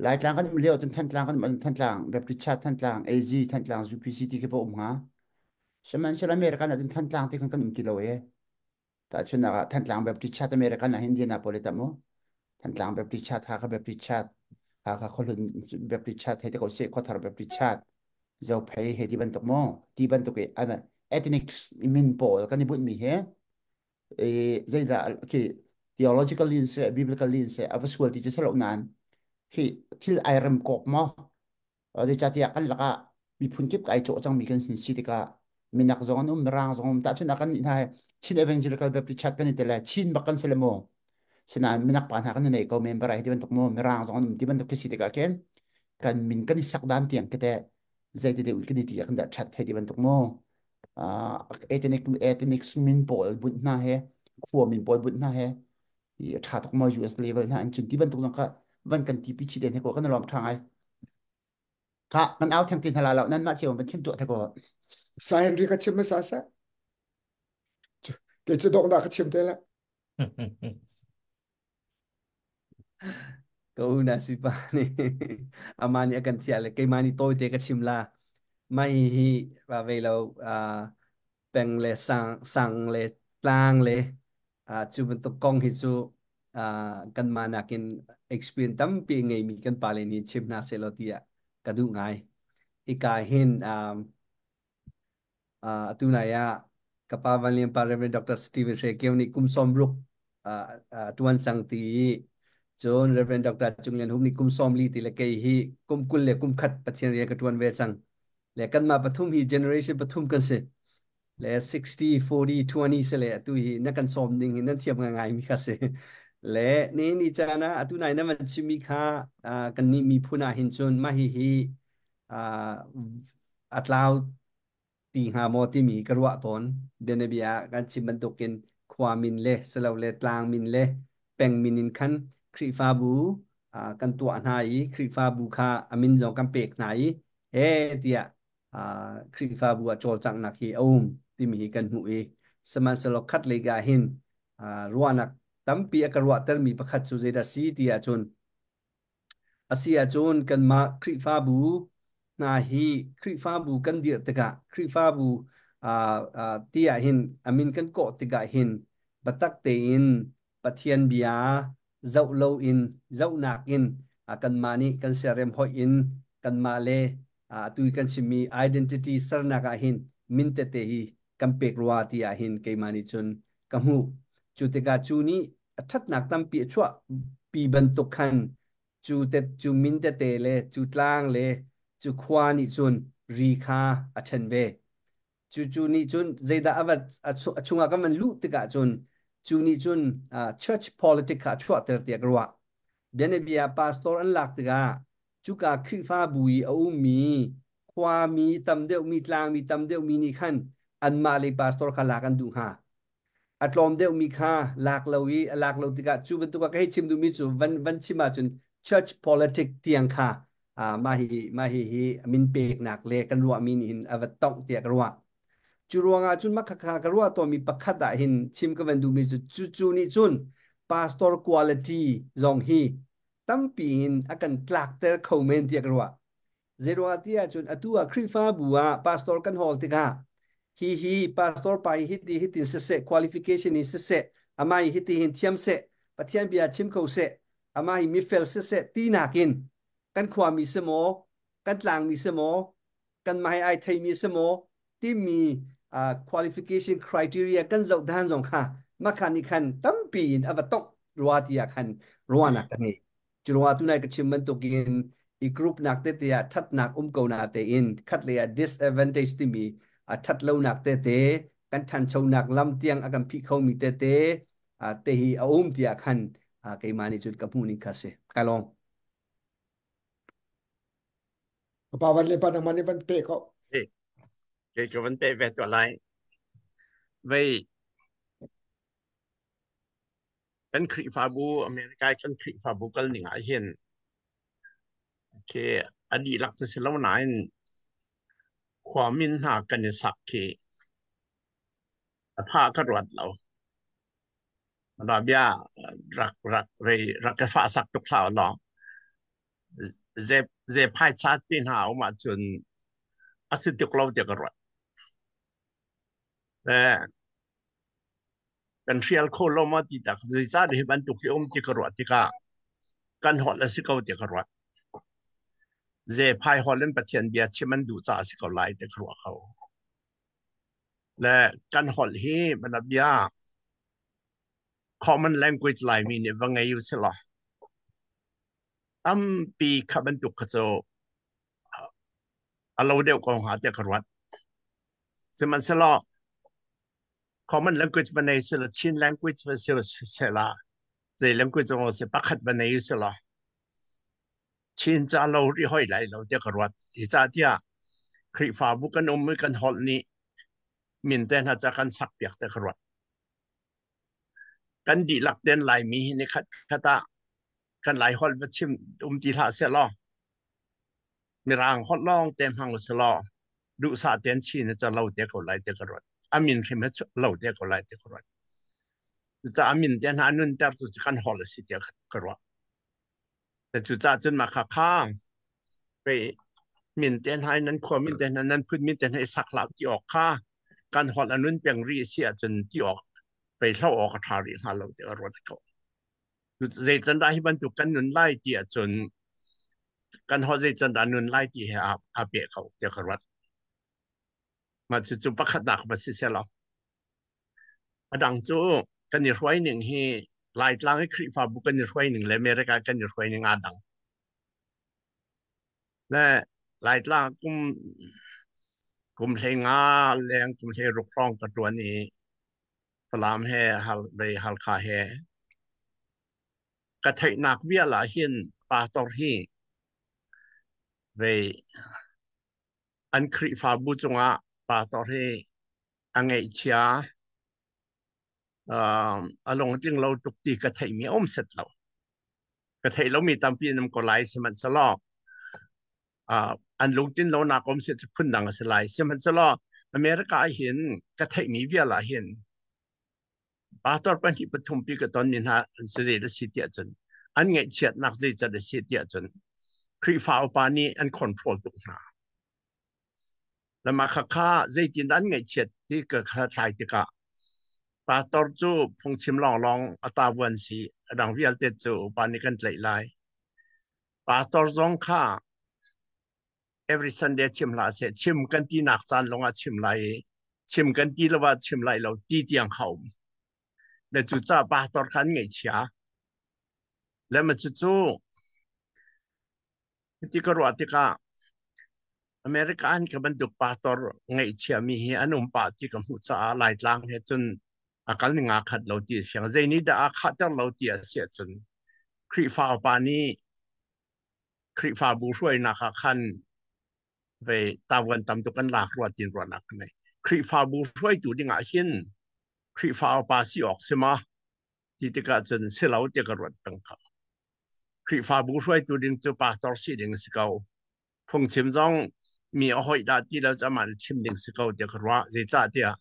Laitlang kan um lio cun Thantlang kan um Thantlang Baptist Church Thantlang AG Thantlang UPC ti khi va um hnga. Sihmanhsehlaw American ah cun Thantlang ti khan kan um ti lo e. Tahchunhnak ah Thantlang Baptist Church American ah hin Indianapolis tam u. Thantlang Baptist Church, Hakha Baptist Church, Hakha Khuahlun Baptist Church hei ti ko seh, Khuathar Baptist Church, Zophei hei ti bantuk mu. Ti bantuk i ethnic min pawl kan i bunhmi hi zeidah khi theologically in seh, biblically in seh, a va sual ti cu si lo nain khi thil ai rem kawk maw Zeicahtiah kan lakah miphun kip ai cawh cangmi kan si tikah minak zong an um, mirang zong um. Tahchunh ah kan nih hna Chin Evangelical Baptist Church kan i tel Chin bak kan si le mu. Sinain minak pa hna kan nei ko member ai ti bantuk mu, mirang zong an um ti bantuk khi si tikah khin kan min kan i sak dan tiang kete zeiti deuh kan i ti ah kan dah that thei ti bantuk mu. Ethnic ethnic min pawl bunh hna he khua min pawl bunh hna he i a ṭha tuk maw US level hna an cun ti bantuk zong kha van kan ti pi chih den he ko kan lawm ṭha ngai kha kan au theng ti hna la lo nan mah cio van chim tuah the ko Sai Henry ka chim hmasa seh. Ke cu dok ka chim te la. Ka u na si pa nih ama nih a kan thiah le keimah nih tawite ka chim la mai hi va ve lo peng le sang sang le tlang le cu bantuk kong hi cu kanmah nakin experience tampi a ngeimi kan pale nih chim hna sehlaw tiah ka duh ngai. Hika hin atu nai ah ka pa Van Lian pa Reverend Dr. Stephen Hre Kio nih kum 60 tuan cang ti i cun Reverend Dr. Cung Lian Hum nih kum 40 ti le kei hi kum 20 le kum khat Pathian rian ka tuan ve cang. Le kanmah pathum hi generation pathum kan si. Le 60, 40, 20 se le atu hi na kan sawm ding hi nan thiam ngai mi kha si. Le ni ni caan ah atu nai na van chimmi kha kan nih miphun ah hin cun mah hi hi a tlau ti hnga maw timi ka ruah tawn. Bianabia ah kan chim bantukin khua min le silole tlang min le peng min in khan Khrihfabu kan tuah hna i Khrihfabu kha a min zong kan pek hna i he tiah Khrihfabu ah cawlcanghnak hi a um timi hi kan hmuh i sihmanhsehlaw khat lei ah hin ruahnak tampi a ka ruahtermi pakhat cu zeidah si ti ahcun A si ahcun kanmah Khrihfabu hna hi Khrihfabu kan dirh tikah Khrihfabu ti ahhin a min kan kawh tikah hin biatak tein Pathian bia zoh loin zohnak in kanmah nih kan siarem hoih in kanmah le atu i kan chimmi identity sernak ah hin min tete hi kan pek rua ti ah hin keimah nih cun ka hmuh. Cu tikah cu nih a ṭhatnak tampi a chuahpi bantuk khan cu te cu min tete le cu tlang le cu khua nih cun ri kha a ṭhen ve. Cu cu nih cun zeidah a va a chungah kan van luh tikah cun cu nih cun church politic kha a chuahter tiah ka ruah. Bianabia pastor an lak tikah cuka Khrihfabu i a ummi khuami tam deuhmi tlangmi tam deuhmi nih khan anmah lei pastor kha lak an duh hnga. A tlawm deuhmi kha lak lo i a lak lo tikah cu bantuk ah ka hei chim duhmi cu van van chim ahcun church politic tiang kha mah hi mah hi hi min peknak le kan ruahmi nih hin a va tongh tiah ka ruah. Cu ruangah cun mah khakha ka ruah tawnmi pakhat ah hin chim ka van duhmi cu cu cu nih cun pastor quality zong hi tampi in a kan tlakter kho men tiah ka ruah. Zeiruangah ti ahcun atu ah Khrihfabu ah pastor kan hawl tikah hi hi pastor pa hi hiti hitin siseh qualification in siseh amah hi hiti hin thiam seh Pathian bia chim kho seh amah hi mifel siseh ti nakin kan khuami si maw kan tlangmi si maw kan mah hi ai theimi si maw timi qualification criteria kan zoh dan zong kha makha nih khan tampi in a va tok rua ti ah khan ruahnak ka ngei. Cu ruangah tunai ka chim bantukin i group nak tete ah thatnak um ko na tein khat lei ah disadvantage timi a that lonak tete kan thanchonak lam tiang a kan phih khomi tete te hi a um tiah khan keimah nih cun ka hmuh ning kha si. Kai lawm. Pa van le pa nangmah nih van pe ko. Kei ka van pe ve to lai. Vei kan Khrihfabu America kan Khrihfabu kal ning ah hin khi a dihlak cu si lo nain khua min hna kan i sak khi a pha ka ruat lo. Rabia rak rak rei rak ka fa sak tuk hlah law ze ze phai cha ti hna um ahcun a si tuk lo tiah ka ruat. Eh, kan hrial kho lo ma ti tak zeicah hi bantuk hi um ti ka ruah tikah kan holh a si ko ti ka ruat. Ze phai holh in Pathian bia chim an duh caah a si ko lai ti ka ruah kho. Le kan holh hi mana bia common language Laimi nih va ngei u si law tampi kha bantuk kha cu a lo deuh ko hnga tiah ka ruat. Sihmanhsehlaw common language va nei sila Chin language va si sela zei language zong si pakhat va nei sila Chin ca lo ri hoi lai lo tiah ka ruat. Hi ca tiah Khrihfabu kan um i kan holh nih min te hna ca kan sak piak te ka ruat. Kan dihlak ten Laimi hi ni khat khat ah kan Lai holh va chim um ti hlah seh law Mirang holh lawng te hmang u seh law duhsah tein Chin hi ca lo te ko lai te ka ruat. A min hrim hi lo te ko lai te ka ruat. Cucaah a min te hna nunter tu cu kan holh a si tiah ka ruah. Cucaah cun mah kha kha pei min te hna nan khua min te hna nan phun min te hna i sak hlah ti awk kha kan holh a nun peng rih si ahcun ti awk pei hlo awk a ṭha rih hnga lo tiah ka ruat ko. Zei can dah hi bantuk kan nun lai ti ahcun. Kan ho zei can dah nun lai ti he a pe ko tiah ka ruat. Mah cucu pakhatnak va si seh law. A dang cu kan i hruai ning hi Laitlang i Khrihfabu kan i hruai ning le America kan i hruai ning aa dang. Le Laitlang kum hlei nga leng kum hlei ruk hrawng ka ṭuan i Falam he hal vei Halkha he ka theihnak vial ah hin pastor hi vei an Khrihfabu cungah pastor hi a ngeihchia a lungtling lo tuk ti ka theihmi a um set lo. Ka theih lomi tampi an um ko lai sihmanhsehlaw an lungtlin lonak um si cu phundang a si lai. Sihmanhsehlaw America ah hin ka theihmi vial ah hin pastor pahnih pathum pi ka tonmi hna an si zei a si tiah cun an ngaihchiatnak zeicat a si tiah cun Khrihfa upa nih an control tuk hna. Le mah khakha zeitin an ngaihchiat ti ka hlathlai tikah pastor cu phungchim lawnglawng a tavuan si a dang vialte cu upa nih kan tlaih lai. Pastor zong kha every Sunday chim hlah seh chim kan ti nak caan lawngah chim lai i chim kan ti lo ah chim lai lo ti tiang kha um. Le cucaah pastor kha an ngaihchia. Le ma cucu Hiti ka ruah tikah America an ka bantuk pastor ngaihchiami hi an um pah ti ka hmuh caah Laitlang he cun a kal ning aa khat lo ti a fiang. Zei nih dah aa khahter lo ti a si ahcun Khrihfa upa nih Khrihfabu hruainak ah khan ve tavuan tam tuk an lak rua tin ruahnak ka ngei. Khrihfabu hruaitu ding ah hin Khrihfa upa si awk si ma ti tikah cun si lo ti ka ruat peng ko. Khrihfabu hruaitu ding cu pastor si ding a si ko. Phungchim zong mi a hoih dah ti lo cu amah nih chim ding si ko tiah ka ruah. Zeicahtiah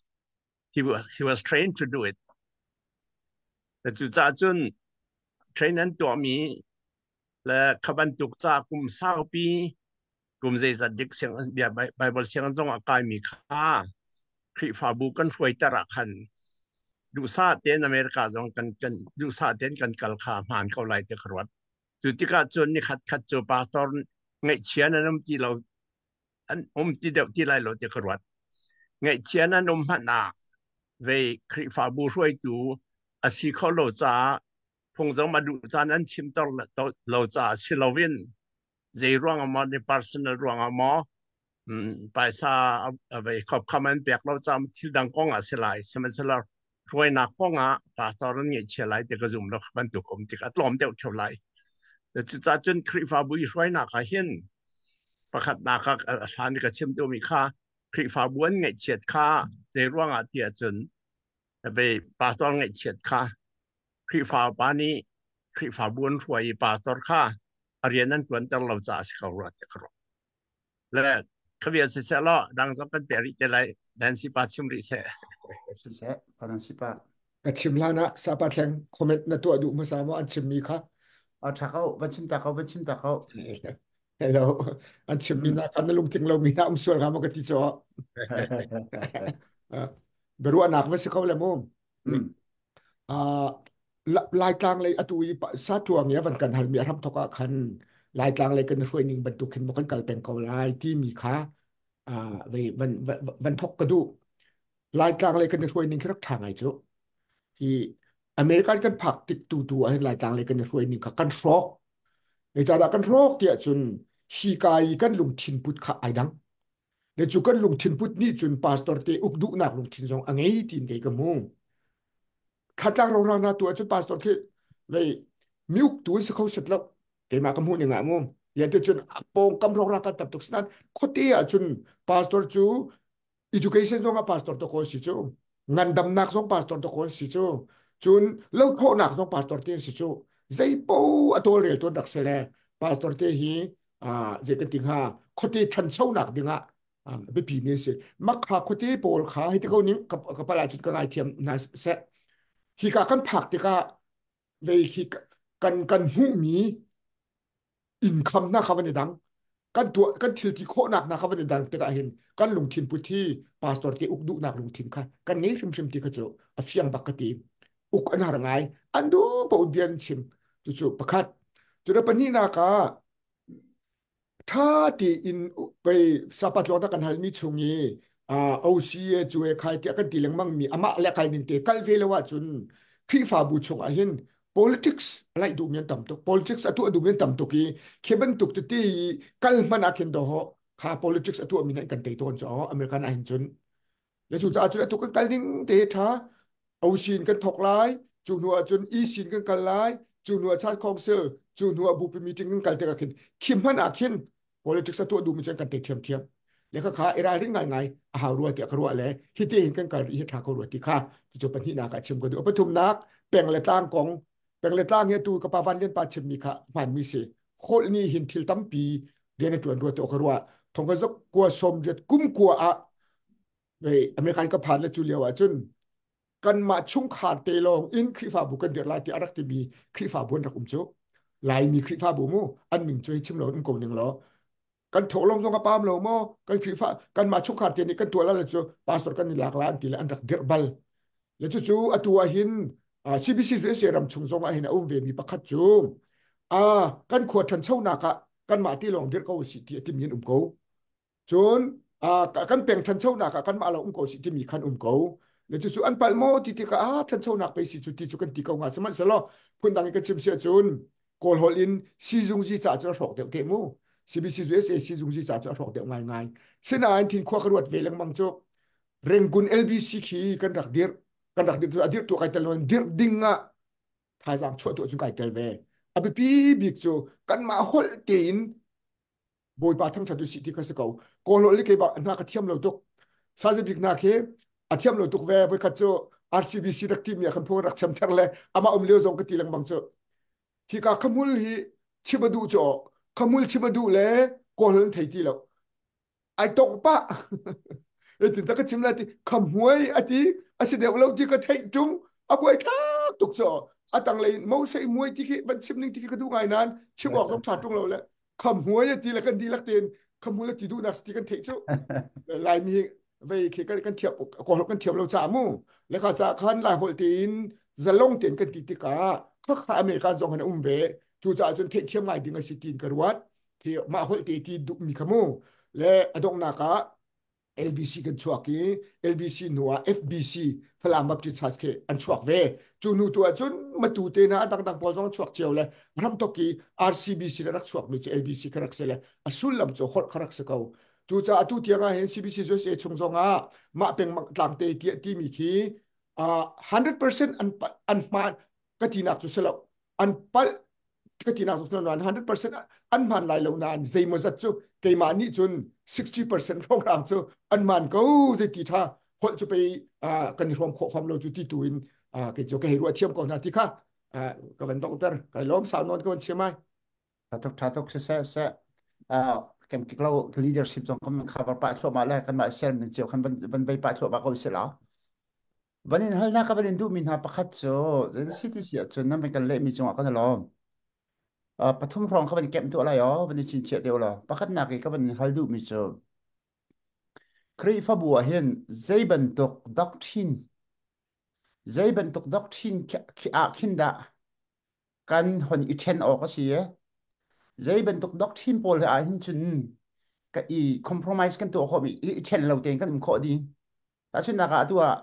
he was trained to do it. Cucaah cun train an tuahmi le kha bantuk ca kum saupi kum zeizat dik siang bia Bible sianginn zong ah kaimi kha Khrihfabu kan hruaiter ah khan duhsah tein America zong kan duhsah tein kan kal kha hmaan ko lai ti ka ruat. Cu tikah cun nikhat khat cu pastor ngaihchia nan um ti lo an um ti deuh ti lai lo ti ka ruat. Ngaihchia nan um hmanh ah vei Khrihfabu hruaitu a si kho lo caah phung zong a duh caan an chimter lo caah si loin zei ruangah maw ni personal ruangah maw paisa vei khop kham an pek lo cam thil dang kong ah si lai. Sihmanhsehlaw hruainak kong ah pastor an ngaihchia lai ti ka zum lo. Bantuk um tik a tlawm deuh theo lai. Cucaah cun Khrihfabu i hruainak ah hin pakhatnak ah hlan ka chim duhmi kha Khrihfabu an ngaihchiat kha zei ruangah ti ahcun vei pastor ngaihchiat kha Khrihfa upa nih Khrihfabu an hruai i pastor kha a rian an ṭuanter lo caah a si ko rua tiah ka ruah. Le khavial siseh law dang zong kan pe rih te lai. Nancy pa chim rih seh. Siseh, pa Nancy pa. Ka chim hlan ah Sapa Thleng comment na tuah duh hmasa maw an chimmi kha? A ṭha ko, van chim ta ko, van chim ta ko. Hello, an chimmi na kan na lungtling lomi na um sual hnga maw ka ti caw. Biaruahnak va si ko le mu. Laitlang lei atu i satuang i a van kan halmi a hramthok ah khan Laitlang lei kan hruai ning bantuk khin maw kan kal peng ko lai timi kha van van thok ka duh. Laitlang lei kan hruai ning khi rak ṭha ngai cu. Hi American kan phak tik tu tu ah hin Laitlang lei kan hruai ning kha kan hrawk. Zeicahdah kan hrawk tiah cun hi ka i kan lungthin put kha ai dang. Le cu kan lungthin put nih cun pastor te uk duhnak lungthin zong a ngei tiin kei ka hmu. Thlatlang rorang na tu ahcun pastor khi vei mi uktu in si kho set lo. Keimah ka hmuh ning ah mu. Ya te cun pawngkam rorang kan tam tuk sinan khuate ahcun pastor cu education zong ah pastor to kawl si cu. Ngandamnak zong pastor to kawl si cu. Cun lothawhnak zong pastor te si cu. Zeipo a tawlrel tuan rak si le pastor te hi zei kan ti hnga khuate ṭhanchonak dingah biapi mi an si. Makha khuate pawl kha hi ti ko ning ka pala cun ka ngaithiam hna seh. Hika kan phak tikah vei khi kan hmuhmi income na kha van i dang kan tuah kan thil ti khawhnak na kha van i dang tikah hin kan lungthin put hi pastor te uk duhnak lungthin kha kan ngei hrimhrim ti kha cu a fiang bak ka ti. Uk an har ngai an duh paoh bia an chim. Cucu pakhat. Cu le pahnihnak ah. Tha tiin pei sapat lawng kan halmi chung i OCA cu e khai tiah kan ti lengmang mi amah le kai ning te kal ve lo ahcun Khrihfabu chung ah hin politics laih duh mi an tam tuk politics a tuah duh mi an tam tuk i khi bantuk tete i kal hmanh ah khin do ho kha politics a tuah mi nih kan tei tawn cu American ah hin cun le cu caah cun atu kan kal ding te tha Osin kan thok lai cu hnu ah cun Esin kan kal lai cu hnu ah Church Council cu hnu ah bupi meeting kan kal tikah khin khim hmanh ah khin politics a tuah duhmi cu kan te thiam thiam le kha kha i ralring ngai ngai a hau rua tiah ka ruah le hi te hin kan kal rih hi tha ko rua ti kha cu pahnihnak ah chim ka duh pathumnak peng le tlang kong peng le tlang hi tu ka pa Van Lian pa chimmi kha hmanmi si holh nih hin thil tampi rian a ṭuan rua to ka ruah thong ka zok kua som riat kum kua ah American ka phan le cu lio ah cun kanmah chungkhar te lawng in Khrihfabu kan dirh lai ti a rak timi Khrihfabu an rak um cu Laimi Khrihfabu mu an min cu hi chim lo um ko ning law kan tholong zong a pam lo maw kan Khrihfa kanmah chungkhar te nih kan tuah la cu pastor kan i lak la an ti le an rak dirh bal le cucu atu ah hin CBC USA ram chung zong ah hin a um ve mi pakhat cu a kan khua ṭhanchonak ah kanmah ti lawng dirh ko si ti a timi an um ko cun kan peng ṭhanchonak ah kanmah lawng um ko si timi khan um ko le cucu an palh maw ti tikah ah ṭhanchonak pei si cu ti cu kan ti ko hnga sihmanhsehlaw phundang in ka chim si ahcun Kawl holh in sizungzi ca cu a hrawk deuh te mu CBC USA sizungzi ca cu a hrawk deuh ngaingai sinain thin khua ka ruat ve lengmang cu Rangoon LBC khi kan rak dirh kan rak dirh a dirh tu kai tel lo dirh ding ah thazaang chuah tu cun kai tel ve a biapi bik cu kanmah holh tein Bawipa thangṭhat u sih ti kha si ko. Kawl holh hi keimah hna ka thiam lo tuk. Sazi bik hna khi a thiam lo tuk ve. Voikhat cu RCBC rak timi ah khan phung rak cham ther le amah um lio zong ka ti lengmang cu. Hika khamul hi chim a duh cu khamul chim a duh le kawl holh thei ti lo. Ai tong pah. Etin ta ka chim lai ti khamhuai ati asi deuh lo ti ka theih tung a buai thlak tuk cu a tanglei mosei muai ti khi van chim ning ti khi ka duh ngai nain chim awk zong ṭha ṭung lo le khamhuai a ti le kan dihlak tein khamhul a ti duhnak ti kan theih cu laimi vei khi kan kan thiam kawl kan thiam lo ca mu le kha ca khan lai holh tein zalong tein kan ti tikah kha kha America zong han um ve cu caah cun theih thiam ngai ding a si tiin ka ruat khi mah holh te ti duhmi kha mu le a donghnak ah LBC kan chuak i LBC hnu ah FBC Falam Baptist Church khi an chuak ve. Cu hnu tu ahcun matu te hna a dangdang pawl zong an chuak cio le ramtok i RCBC le rak chuakmi cu LBC kha rak si le a sullam cu holh kha rak si ko. Cucaah atu tiang ah hin CBC USA chung zong ah mah peng tlang te tiah timi khi uh, 100% an an hmaan ka tinak cu si lo. An palh ka tinak cu nain 100% an hman lai lo nain zeimawzat cu keimah nih cun 60% hrawnghrang cu an man ko zei ti tha holh cu pei kan i hrawm khawh fam lo cu ti tu in kei cu ka hei ruah thiam ko hna ti kha ka van donghter kai lawm sau nawn ka van chim ai Tha tuk tha tuk siseh seh kem kik lo leadership zong kan cover pah thluahmah le kanmah share min cio khan van van vei pah thluahmah ko si la Van in halnak ka van in duhmi hna pakhat cu zan si ti si ahcun nan van kan lehmi cungah kan i lawm. Pathum hrawng kha van i kemh tuah lai aw, van i chinchiah te ulaw. Pakhatnak i ka van in hal duhmi cu Khrihfabu ah hin zei bantuk doctrine zei bantuk doctrine khi ah khin dah kan hon i ṭhen awk a si i zei bantuk doctrine pawl he ah hin cun ka i compromise kan tuah khawhmi i ṭhen lo tein kan um khawh dih. Tahchunhnak ah atu ah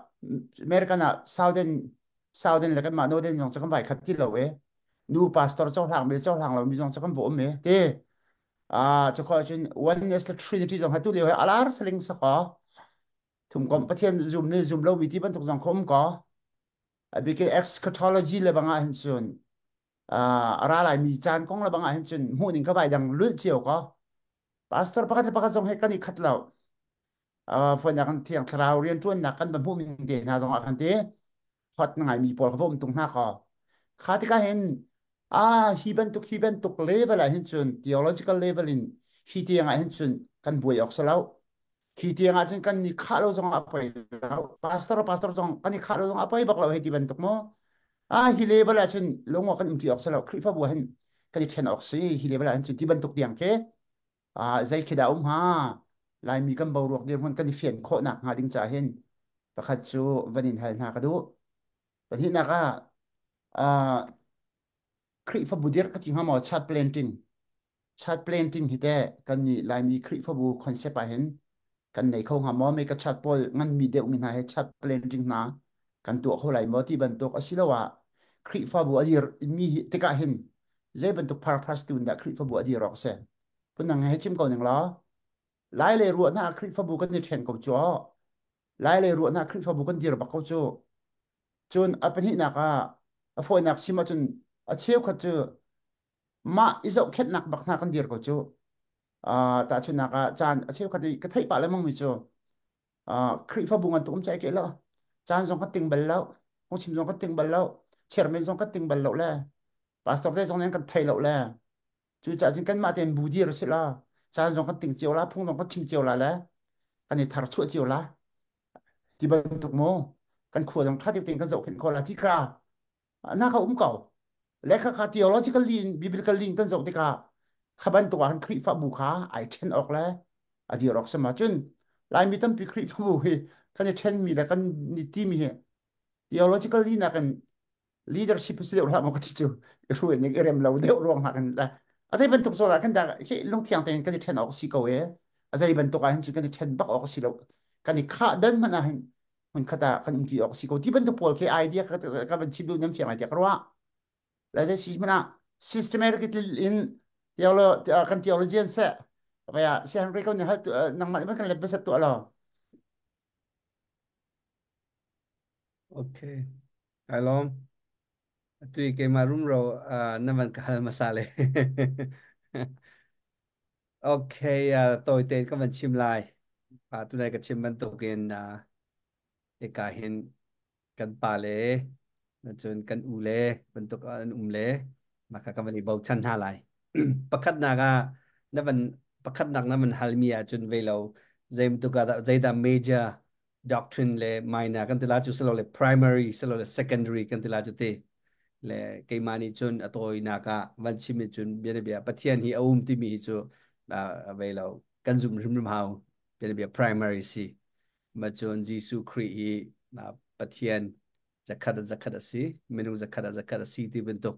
American ah Southern Southern le kanmah Northern zong cu kan vai khat ti lo e. Nu pastor cohlang mi cohlang lo mi zong cu kan va um e. Te ah cu khawh cun oneness le Trinity zong ha tu lio he alar saling sakaw thumkomh Pathian zum le zum lo mi ti bantuk zong kha um ko. Abikin eschatology le bangah hin cun a ra lai mi caan kong le bangah hin cun hmuh ning ka vai dang lulh cio ko. Pastor pakhat le pakhat zong he kan i khat lo. Fawinak kan thiang thlarau rianṭuannak kan va hmuh ning te hna zong ah khan ti hot ngaimi pawl kha va um tung hna kaw kha tikah hin ah hi bantuk hi bantuk level ah hin cun theological level in hi tiang ah hin cun kan buai awk si lo hi tiang ah cun kan i khah lo zong ah poi lo pastor pastor zong kan i khah lo zong ah poi bak lo hei ti bantuk mu ah hi level ah cun lungawk kan um ti awk si lo Khrihfabu ah hin kan i ṭhen awk si hi level ah hin cun ti bantuk tiang khi zei khi dah um hnga Laimi kan boruak dirhmun kan i fian khawhnak hnga ding caah hin pakhat cu van in hal hna ka duh. Pahnihnak ah Khrihfabu dirh ka ti hnga maw church planting. Church planting hi teh kan nih Laimi Khrihfabu concept ah hin kan nei kho hnga maw? Mega church pawl nganmi deuhmi hna he church planting hna kan tuah kho lai maw ti bantuk asiloah Khrihfabu a dir mi tikah hin zei bantuk purpose tu in dah Khrihfabu a dir awk a si? Phundang he chim ko ning law Lai le ruahnak ah Khrihfabu kan i ṭhen ko cu. Lai le ruahnak Khrihfabu kan dir bak ko cu. Cun a pahnihnak ah a fawinak chim ahcun a cheukhat cu mah i zohkhenhnak bak hna kan dir ko cu. Tahchunhnak ah caan a cheukhat i ka theih pah lengmang mi cu Khrihfabu ngan tuk um cai ke lo. Caan zong ka ting bal lo. Phungchim zong ka ting bal lo. Chairman zong ka ting bal lo le pastor te zong nih kan thei lo le cucaah cun kanmah tein bu dir si la caan zong kan ting cio la phung zong kan chim cio la le kan i thar chuah cio la ti bantuk mu kan khua zong ṭha tein kan zohkhenh kho la ti kha na kha um ko le kha kha theological in biblical in kan zoh tikah kha bantuk ah Khrihfabu kha ai ṭhen awk le a dir awk sama cun Laimi tampi Khrihfabu hi kan i ṭhenmi le kan i timi hi theologically nakin leadership si deuh hlah maw ka ti cu i hruai ning i rem lo deuh ruang hna kan la a zei bantuk zawl ah kan dah hi lungthiang tein kan i ṭhen awk si ko e a zei bantuk ah hin cun kan i ṭhen bak awk si lo kan i khah dan hmanh ah hin hmun khat ah kan um ti awk si ko ti bantuk pawl khi idea ka van chim duh nan fiang lai tiah ka ruah la zei si hmanh ah systematic in theolo kan theologian se kaya si han re ko ni hal nangmah nih kan let besat tu alo. Okay. Kai lawm. Atu i keimah rumro na van ka hal hmasa le. Okay, tawi tein ka van chim lai. Tunai ka chim bantukin hika hin kan pa le cun kan u le bantuk an um le mah kha ka van i bochan hna lai. Pakhatnak ah na van pakhatnak na van halmi ahcun vei lo zeibantuk ah dah zeidah major doctrine le minor kan ti la cu silo le primary silo le secondary kan ti la cu ti le keimah nih cun a tawinak ah van chim in cun bia bia Pathian hi a um timi hi cu vei lo kan zum hrimhrim hau bia bia primary si ma cun Jesuh Khrih hi Pathian zakhat a zakhat a si minung zakhat a zakhat a si ti bantuk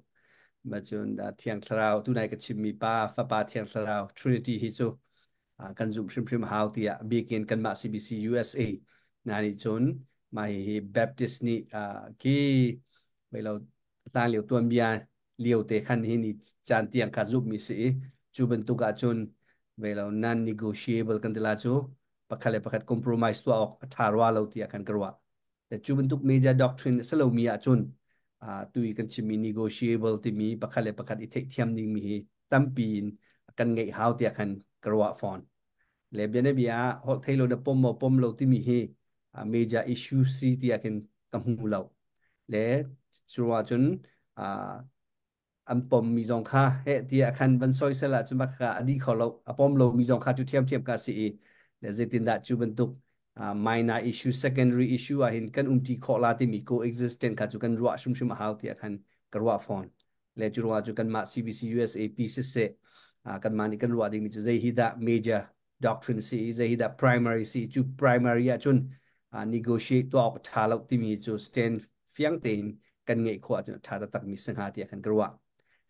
ma cun Thiang Thlarau tunai ka chimmi Pa Fapa Thiang Thlarau Trinity hi cu kan zumh hrimhrim hau tiah bikin kanmah CBC USA na nih cun mah hihi Baptist nih ki lo hlan lio tuanbia lio te khan hi ni caan tiang kha zumhmi si i cu bantuk ahcun vei lo non negotiable kan ti la cu pakhat le pakhat compromise tuah awk a ṭha rua lo tiah kan ka ruah. Cu bantuk major doctrine a si lomi ahcun tu i kan chimmi negotiable timi pakhat le pakhat i theihthiam dingmi hi tampi in kan ngeih hau tiah khan ka ruah fawn. Le bianabia ah holh thei lo na pom maw pom lo timi hi major issue si tiah khin ka hmu lo. Le cu ahcun an pommi zong kha heh tiah khan van soisel ahcun bak kha a dih kho lo a pom lomi zong kha cu ṭhiamṭhiam ka si i zeitindah cu bantuk minor issue secondary issue ah hin kan umṭi khawh la timi coexistence kha cu kan ruah hrimhrim a hau tiah khan ka ruah fawn le cu ruah cu kanmah CBC USAP siseh kanmah nih kan ruah dingmi cu zei hi dah major doctrine si i zei hi dah primary si cu primary ahcun negotiate tuah awk ṭha lo timi cu stand fiang tein kan ngeih khawh ahcun a ṭha taktakmi si hnga tiah kan ka ruah.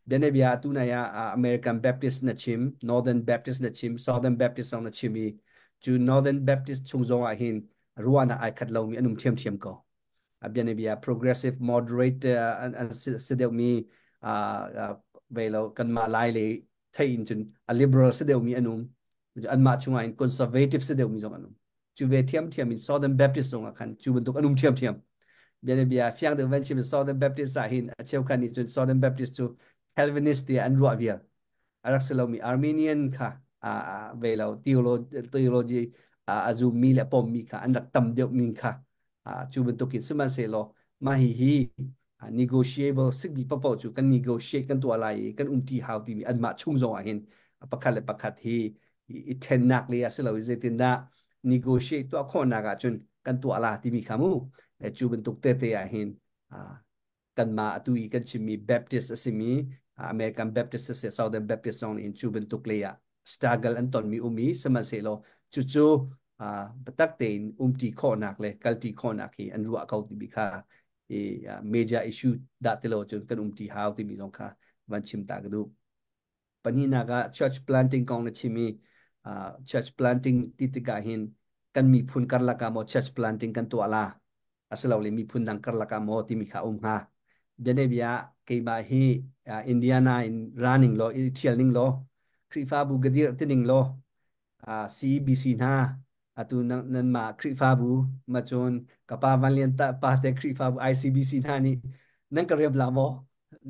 Bianabia tu nai ah American Baptist na chim, Northern Baptist na chim, Southern Baptist zong na chim i cu Northern Baptist chung zong ah hin ruahnak ai khat lomi an um ṭhiamṭhiam ko. Bianabia progressive moderate an si deuhmi vei lo kanmah Lai lei thei in cun a liberal si deuhmi an um. Anmah chungah hin conservative si deuhmi zong an um. Cu ve thiamthiam in Southern Baptist zong ah khan cu bantuk an um thiamthiam. Bianabia fiang deuh van chim Southern Baptist ah hin a cheukhat nih cun Southern Baptist cu Calvinist tiah an ruah vial. A rak si lomi Arminian kha ve lo theology a zummi le pommi kha an rak tam deuh mi kha cu bantukin sihmanhsehlaw mah hi hi negotiable sikmi paohpaoh cu kan negotiate kan tuah lai i kan umṭi hau timi anmah chung zong ah hin pakhat le pakhat hi i ṭhennak le a si lo i zeitindah negotiate tuah khawhnak ahcun kan tuah la timi kha mu cu bantuk tete ah hin kanmah atu i kan chimmi Baptist a simi American Baptist a si Southern Baptist zong nih cu bantuk lei ah struggle an tonmi um i sihmanhsehlaw cucu biatak tein umṭi khawhnak le kalṭi khawhnak hi an ruah ko timi kha i major issue dah ti lo cun kan umṭi hau timi zong kha van chim ta ka duh. Pahnihnak ah church planting kong na chim i church planting ti tikah hin kan miphun karlak ah maw church planting kan tuah la asilole miphun dang karlak ah maw timi kha um hnga. Bianabia keimah hi Indiana in ra ning law i ṭhial ning law Khrihfabu ka dirh ti ning law CBC hna atu nanmah Khrihfabu ma cun ka pa Van Lian ta pa te Khrihfabu ICBC hna nih nan ka rem la maw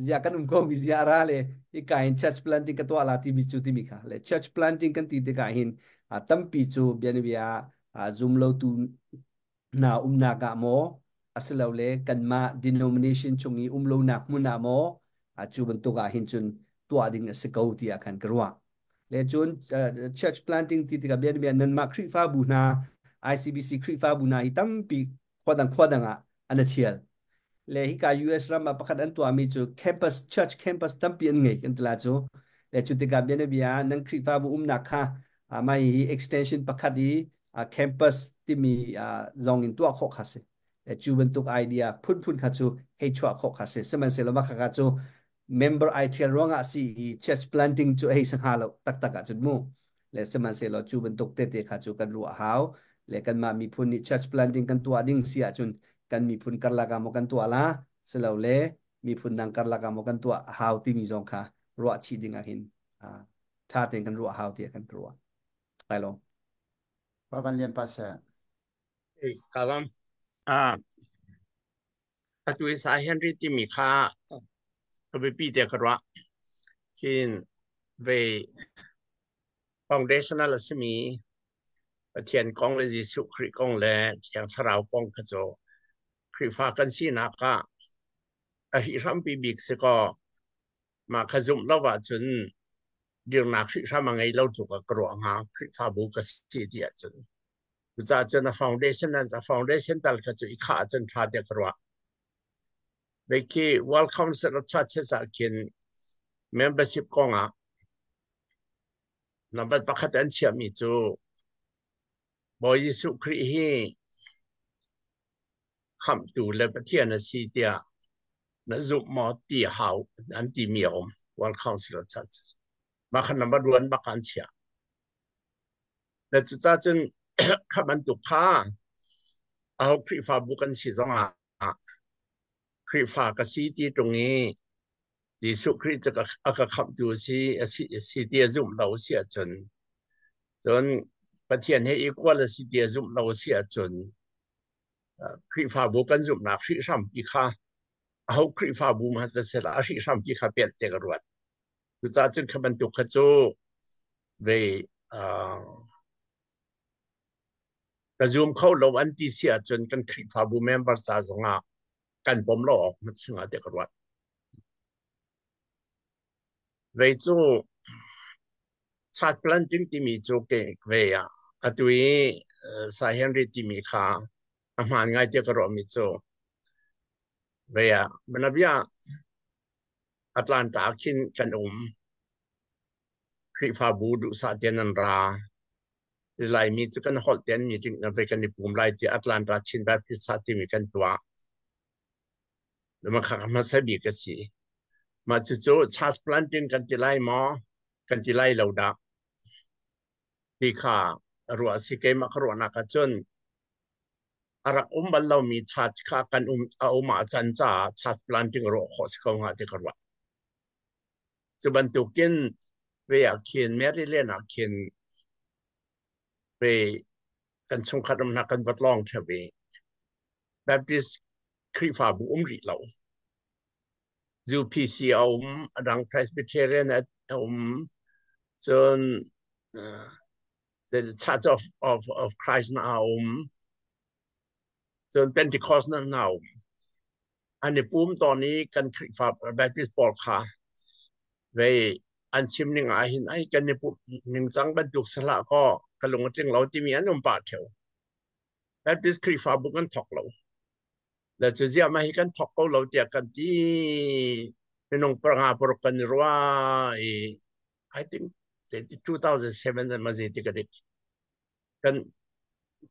zia kan um ko mi zia ra le i ka in church planting ka tuah la ti mi cu timi kha le church planting kan ti tikah hin tampi cu bianabia zum lo tu hna umnak ah maw asilole kanmah denomination chung i um lonak hmun ah maw cu bantuk ah hin cun tuah ding a si ko tiah khan ka ruah. Le cun church planting ti tikah bianabia nanmah Khrihfabu hna ICBC Khrihfabu hna hi tampi khua dang khua dang ah an i ṭhial. Le hika US ram ah pakhat an tuahmi cu campus church campus tampi an ngei kan ti la cu. Le cu tikah bianabia nan Khrihfabu umnak kha mah hi extension pakhat i campus timi zong in tuah khawh kha si. Cu bantuk idea phunphun kha cu hei chuah khawh kha si. Sihmanhsehlaw mah kha cu member ai ṭhial ruangah si i church planting cu hei si hnga lo taktak ahcun mu. Le sihmanhsehlaw cu bantuk tete kha cu kan ruah hau. Le kanmah miphun nih church planting kan tuah ding si ahcun kan miphun karlak ah maw kan tuah la silole miphun dang karlak ah maw kan tuah hau timi zong kha ruah chih ding ah hin ṭha tein kan ruah hau tiah kan ruah. Kai lawm. Pa Van Lian pa seh. Kalam. Ah, atu i Sa Henry timi kha ka biapi te ka ruah. Khin ve foundational a simi Pathian kong le Jesuh Khrih kong le Thiang Thlarau kong kha cu Khrihfa kan sinak ah a hrihhrampi bik si kaw mah kha zumh lo ahcun dirnak hrihhram a ngei lo tluk ah ka ruah hnga Khrihfabu ka si ti ahcun. Cucaah cun a foundation a foundation tal kha cu i khah ahcun ṭha tiah ka ruah. Vei World Council of Churches ah khin membership kongah number pakhat an chiahmi cu Bawi Jesuh Khrih hi khamhtu le Pathian a si tiah na zumh maw ti hau an timi a um World Council of Churches. Mah kha number one bak an chiah. Le cucaah cun kha bantuk kha aho Khrihfabu kan si zongah Khrihfa ka si ti ṭung i Jesuh Khrih cu a ka khamhtu a si a si a si ti a zumh lo si ahcun cun Pathian he equal a si ti a zumh lo si ahcun Khrihfabu kan zumhnak hrihhrampi kha aho Khrihfabu hmanh va seh a hrihhrampi kha pelh te ka ruat. Cucaah cun kha bantuk kha cu ve ka zum kho lo an ti si ahcun kan Khrihfabu member ca zongah kan pom lo awk hmat singa te ka ruat. Vei cu church planting timi cu ke ve ah atu i Sai Henry timi kha a hmaan ngai tiah ka ruahmi cu ve ah banabia Atlanta khin kan um Khrihfabu duhsah tein an ra. Laimi cu kan holh tein meeting na ve kan i pum lai tiah Atlanta Chin Baptist timi kan tuah. Lama kha hmasa bik a si. Mah cucu church planting kan ti lai maw? Kan ti lai lo dah. Ti kha ruah si keimah ka ruahnak ahcun a rak um bal lomi church kha kan um a um ah can caah church planting ruah khawh si ko hnga ti ka ruah. Cu bantukin ve ah khin Maryland ah khin ve kan chungkhat um hna kan va tlawng ṭheo i Baptist Khrihfabu um rih lo. UPC a um, a dang Presbyterian a um, cun uh, the Church of Christ na a um, cun Pentecost na na um. An i pum tawn i kan Khrihfa Baptist pawl kha vei an chim ning ah hin ai kan i pumh ningcang bantuk si hlah kaw ka lung a tling lo timi an um pah ṭheo. Baptist Khrihfabu kan thawk lo. Le cu ziah mah hi kan thawk ko lo tiah kan ti minung panga paruk kan i ruah i I think 2007 ma zei ti ka dik kan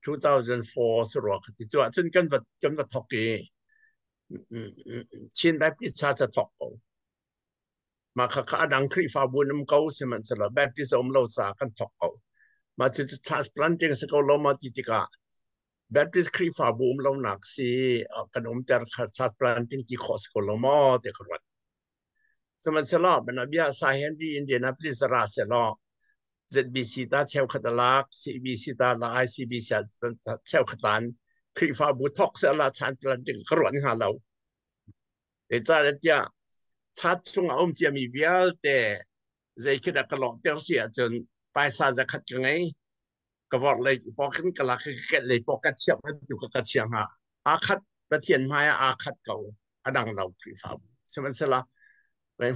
2004 si rua ka ti cu ahcun kan va thawk i Chin Baptist Church a thawk ko. Mah kha kha a dang Khrihfabu in um ko sihmanhsehlaw Baptist a um lo caah kan thawk ko. Mah cucu transplanting si ko lo maw ti tikah Baptist Khrihfabu um lonak si kan umter kha transplanting ti khawh si ko lo maw ti ka ruat. Sihmanhsehlaw bianabia Sai Henry Indianapolis ra sehlaw ZBC ta cheukhat a lak, CBC ta la ICBC ta cheukhat lan Khrihfabu thawk sehla transplanting ka ruat hnga lo. Zeicahtiah chat chungah a um ciami vialte zei khi dah ka lawhter si ahcun paisa zakhat ka ngei ka vorh lei pawkin ka lak i ka kelh lei pawk ka chiah bantuk ka ka chia hnga. Aa khat Pathian hmai ah aa khat ko a dang lo Khrihfabu. Sihmanhsehlaw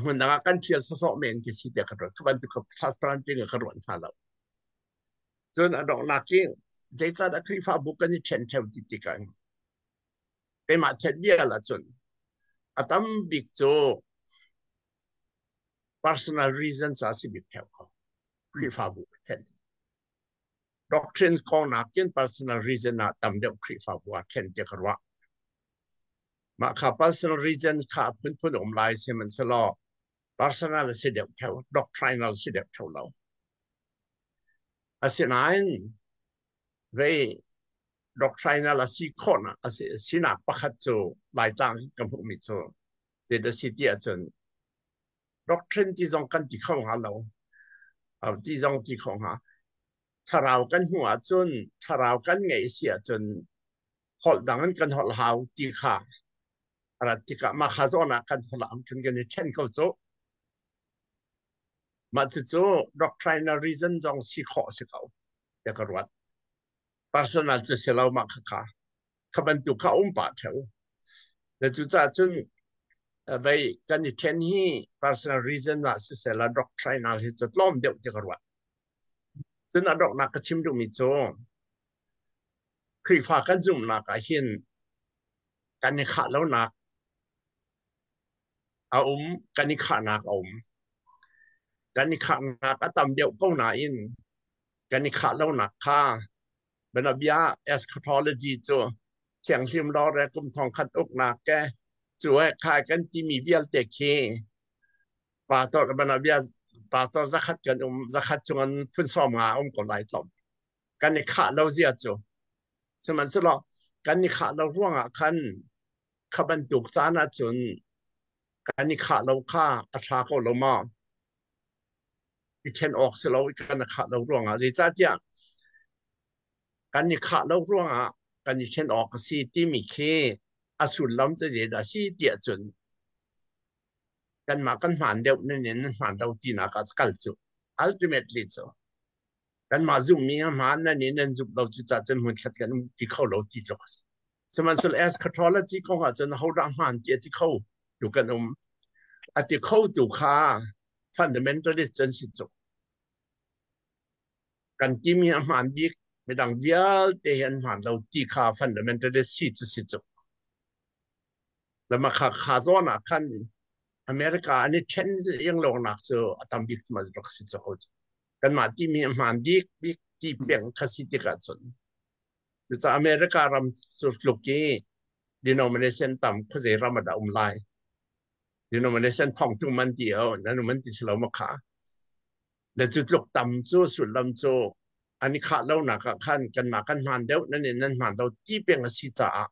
hmun dang ah kan thial sawsawh men khi si tiah ka ruat. Khi bantuk ka transparency ka ruat hna lo. Cun a donghnak i zeicahdah Khrihfabu kan i ṭhen ṭheo ti tikah keimah theih vial ahcun a tam bik cu personal reason ca si bik theo ko Khrihfabu then doctrines kong nakin personal reason ah tam deuh Khrihfabu ah then te ka ruah mah kha personal reason kha phunphun um lai sihmanhsehlaw personal si deuh theo doctrinal si deuh theo lo asinain vei doctrinal a si khawhnak a si sinak pakhat cu Laitlang kan hmuhmi cu zeidah si ti ahcun doctrine ti zong kan ti kho hnga lo ti zong ti kho hnga thlarau kan hmuh ahcun thlarau kan ngeih si ahcun holh dang in kan holh hau ti kha rat tikah mah kha zawn ah kan falam kan kan i ṭhen ko cu mah cucu doctrinal reason zong si khawh si ko tiah ka ruat personal cu si lo mah khakha kha bantuk kha um pah theo le cucaah cun vei kan i then hi personal reason ah siseh la doctrinal hi cu tlawm deuh ti ka ruat cun a donghnak ka chim duhmi cu Khrihfa kan zumhnak ah hin kan i khah lonak a um kan i khahnak a um kan i khahnak a tam deuh ko nain kan i khah lonak kha bianabia eschatology cu thianghlim lore kum thong khat uknak ke cu he khai kan timi vialte khi pastor bianabia pastor zakhat kan um zakhat chung an phun som nga um ko lai tlom kan i khah lo zia cu sihmanhsehlaw kan i khah lo ruangah khan kha bantuk caan ahcun kan i khah lo kha a ṭha ko lo maw i ṭhen awk si lo kan i khah lo ruangah zeicahtiah kan i khah lo ruangah kan i ṭhen awk a si timi khi a sullam cu zeidah a si tiah cun kanmah kan hmaan deuh nan in nan hmaan lo tinak ah kal cu ultimately cu kanmah zumhmi a hmaan nan in nan zumh lo cucaah cun hmunkhat kan um ti kho lo ti tluk a si. Sihmanhsehlaw eschatology kong ah cun hodah hmaan ti a ti kho tu kan um. A ti kho tu kha fundamentalist an si cu. Kan timi a hmaan bik midang vialte hi an hmaan lo ti kha fundamentalist si cu si cu. Lama kha kha zawn ah khan America an i ṭhen lengluangnak cu a tam bik cu rak si cu. Kanmah timi a hmaan bik bik ti peng kha si tikah cun Cucaah America ram cu tluk i denomination tam khuazei ram ah dah um lai. Denomination thong tu man ti o nan um an ti si lo ma kha. Le cu tluk tam cu sullam cu an i khah lonak ah khan kanmah kan hmaan deuh nan in nan hmaan lo ti peng a si caah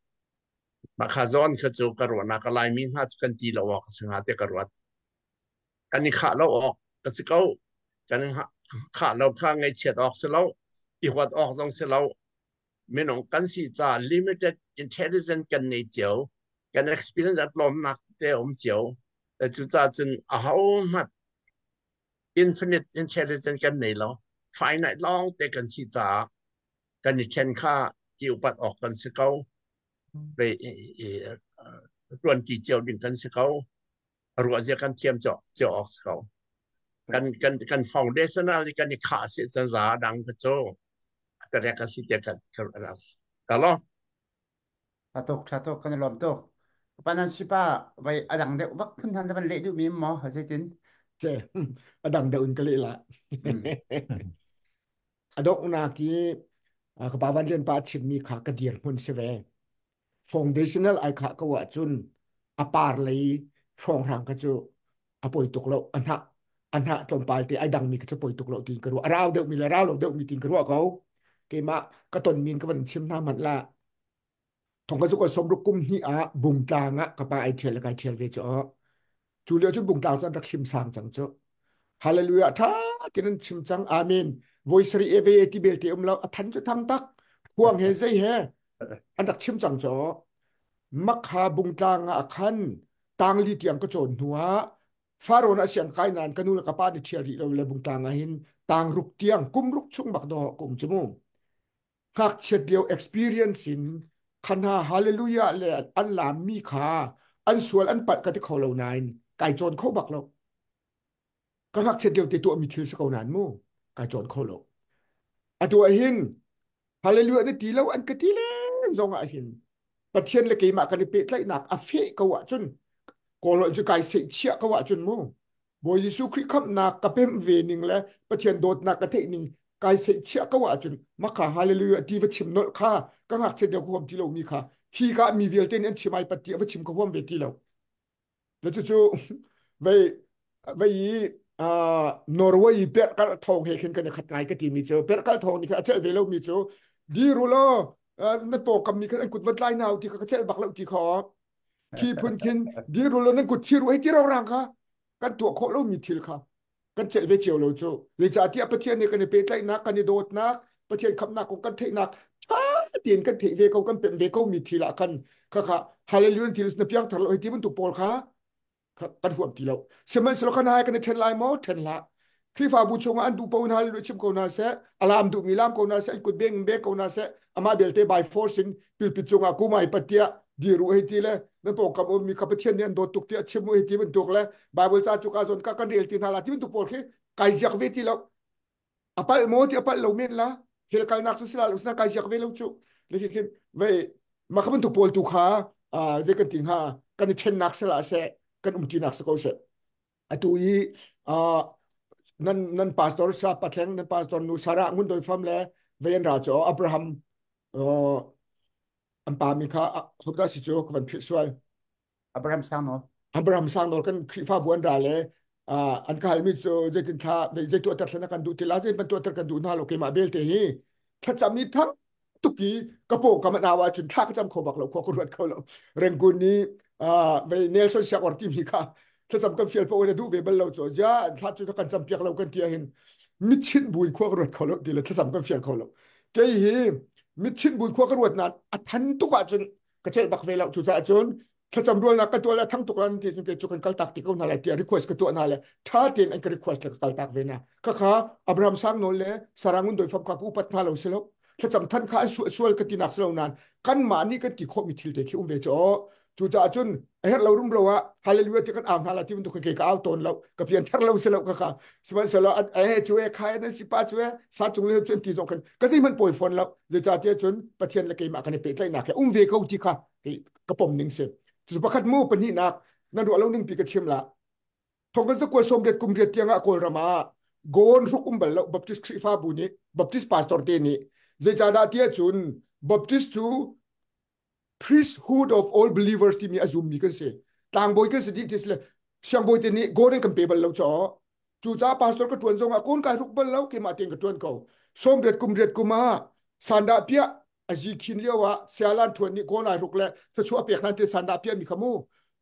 mah kha zawn kha cu ka ruahnak a Laimi hna cu kan ti lo awk a si hnga tiah ka ruat. Kan i khah lo awk ka si ko. Kan khah lo kha ngaihchiat awk si lo, i huat awk zong si lo. Minung kan si ca limited intelligence kan nei cio, kan experience a tlawmnak te um cio. Cucaah cun ahohmanh infinite intelligence kan nei lo. Finite lawng te kan si caah kan i ṭhen kha i upat awk kan si ko. Ṭuanṭi cio ding kan si ko. Ruah zia kan thiam cio cio awk si ko. Kan kan kan foundational kan i khah si cun za dang ka cu terek a si te kan ka lo. Tha tuk tha tuk kan i lawm tuk. Panan sipa vai adang deuh vak phun han van leh duh mi maw zeitin? Che adang deuh in ka leh la. A donghnak i ka pa Van Lian pa chimmi kha ka dirhmun si ve. Foundational ai khah ko ahcun a par lei hrawnghrang kha cu A poi tuk lo. A hnah a hnah tlawmpal te ai dangmi ka cu poi tuk lo tiin ka ruah. A rau deuhmi le rau lo deuhmi tiin ka ruah ko. Keimah ka tonmi in ka van chim hna hmanh la. Thong ka cu ka somruk kum hnih ah Bungtlang ah ka pa ai thial le kai thial ve cu. Cu lio cun Bungtlang cu an rak hlim sang cang cu. Hallelujah tha tin an chim cang. Amen. Voi sari eve ti belte um lo. A than cu thang tak. Huang he zei he an rak chim cang cu. Makha Bungtlang ah khan tangli tiang ka cawn hnu ah Farawn a siang kai nain ka nu le ka pa nih ṭhial rih lo le Bungtlang ah hin tang ruk tiang kum ruk chung bak dawh ka um cu mu. Ngakchiat lio experience in khana hallelujah le an laam mi kha an sual an palh ka ti kho lo nain kai cawn kho bak lo. Ka ngakchiat lio te tuah mi thil si ko nain mu kai cawn kho lo. Atu ah hin hallelujah na ti lo an ka ti len zong ah hin Pathian le keimah kan i pehtlaihnak a feh ko ahcun kawlholh cu kai sehchiah ko ahcun mu Bawi Jesuh Khrih khamhnak ka pemh ve ning le Pathian dawtnak ka theih ning kai sehchiah ko ahcun maka hallelujah ti va chim nolh kha ka ngakchiat lio ka huam ti lomi kha hi ka mi vialte nih an chim ai pat ti va chim ka huam ve ti lo. Le cucu vei vei i Norway i perhkalh thawng he khin kan i khat ngai ka timi cu perhkalh thawng nih khan a celh ve lomi cu dir u law na pawkam mi khan an kut va tlai hna u ti kha ka celh bak lo ti kha khi phun khin dir u law nan kut thir u hei ti rang kha kan tuah khawh lomi thil kha kan celh ve cio lo cu zeicahtiah Pathian nih kan i pehtlaihnak kan i dawtnak Pathian khamhnak kong kan theihnak ṭha tein kan theih ve ko kan pemh ve ko mi thil ah khan kha kha hallelujah thil na piang thar lo hei ti bantuk pawl kha kan huam ti lo sihmanhsehlaw khan hai kan i ṭhen lai maw ṭhen hlah Khrihfabu chungah an duh paoh in hallelujah chim ko hna seh alam duhmi lam ko hna seh an kut beng bek ko hna seh amah belte by force in pilpit cungah kumai patiah dir u hei ti le nan pawngkam ummi kha Pathian nih an dawt tuk tiah chim u hei ti bantuk le Bible ca cu ka zawn ka kan rel ti hna la ti bantuk pawl khi kai ziak ve ti lo a palh maw ti a palh lo men la hel kalnak cu sila lo sina kai ziak ve lo cu le khi khin vei mah kha bantuk pawl tu kha zei kan ti hnga kan i thennak sila seh kan umtinak si ko seh atu i nan nan pastor sa pathleng nan pastor nu Sarah ngun doi fam le vei an ra cu Abraham an pa mi kha hukda si cu ka van philh sual Abraham Sangnawl Abraham Sangnawl kan Khrihfabu an ra le an ka halmi cu zeitin thla zei tuahter thla na kan duh ti la zei ban tuahter kan duh hna lo keimah belte hi thlacam i thang tuk i ka paw ka man awa cun thla ka cam kho bak lo khua ka ruat kho lo Rangoon ni vei Nelson siak or timi kha thlacam kan fial po na duh ve bal lo cu ja thla cu kan cam piak lo kan ti hin mitchinh buin khua ka ruat kho lo ti le thlacam kan fial kho lo kei hi mitchinh buin khua ka ruat nan a than tuk ahcun ka celh bak ve lo cucaah cun thlacam rualnak ka tuah le thang tuk lan ti cun kei cu kan kal tak ti ko hna lai tiah request ka tuah hna le tha tein an ka request le ka kal tak ve na kha kha Abraham sang nawl le Sarah ngun doi fam kha ka upat hna lo si lo thlacam than kha an sual ka ti nak si lo nan kan mah nih kan ti khawh mi thil te khi um ve cho cucaah cun a herh lo rum lo ah hallelujah ti kan au hna la ti bantuk ke ka au tawn lo ka pian thar lo si lo ka kha sihmanhsehlaw eh cu e khai nan si pa cu e sa cung le cun ti zong khan ka zeihmanh pawi fawn lo zeicahtiah cun Pathian le keimah kan i pehtlaihnak he um ve ko ti kha ka pom ning si cu pakhat mu pahnihnak nan ruah lo ning pi ka chim la thong kan zakua som riat kum riat tiang ah Kawlram ah Gone hruk um bal lo Baptist Khrihfabu nih Baptist pastor te nih zeicahdah tiah cun Baptist cu priesthood of all believers timi a zummi kan si tlangbawi kan si dih ti le siangbawi te nih goren kan pe bal lo cho cucaah pastor ka tuan zongah kon kai ruk bal lo keimah tein ka tuan ko 30 kum riat kum ah sandah piah azi khin lio ah sialan thuan nih gon ai ruk le thluachuah pek nan te sandah piah mi kha mu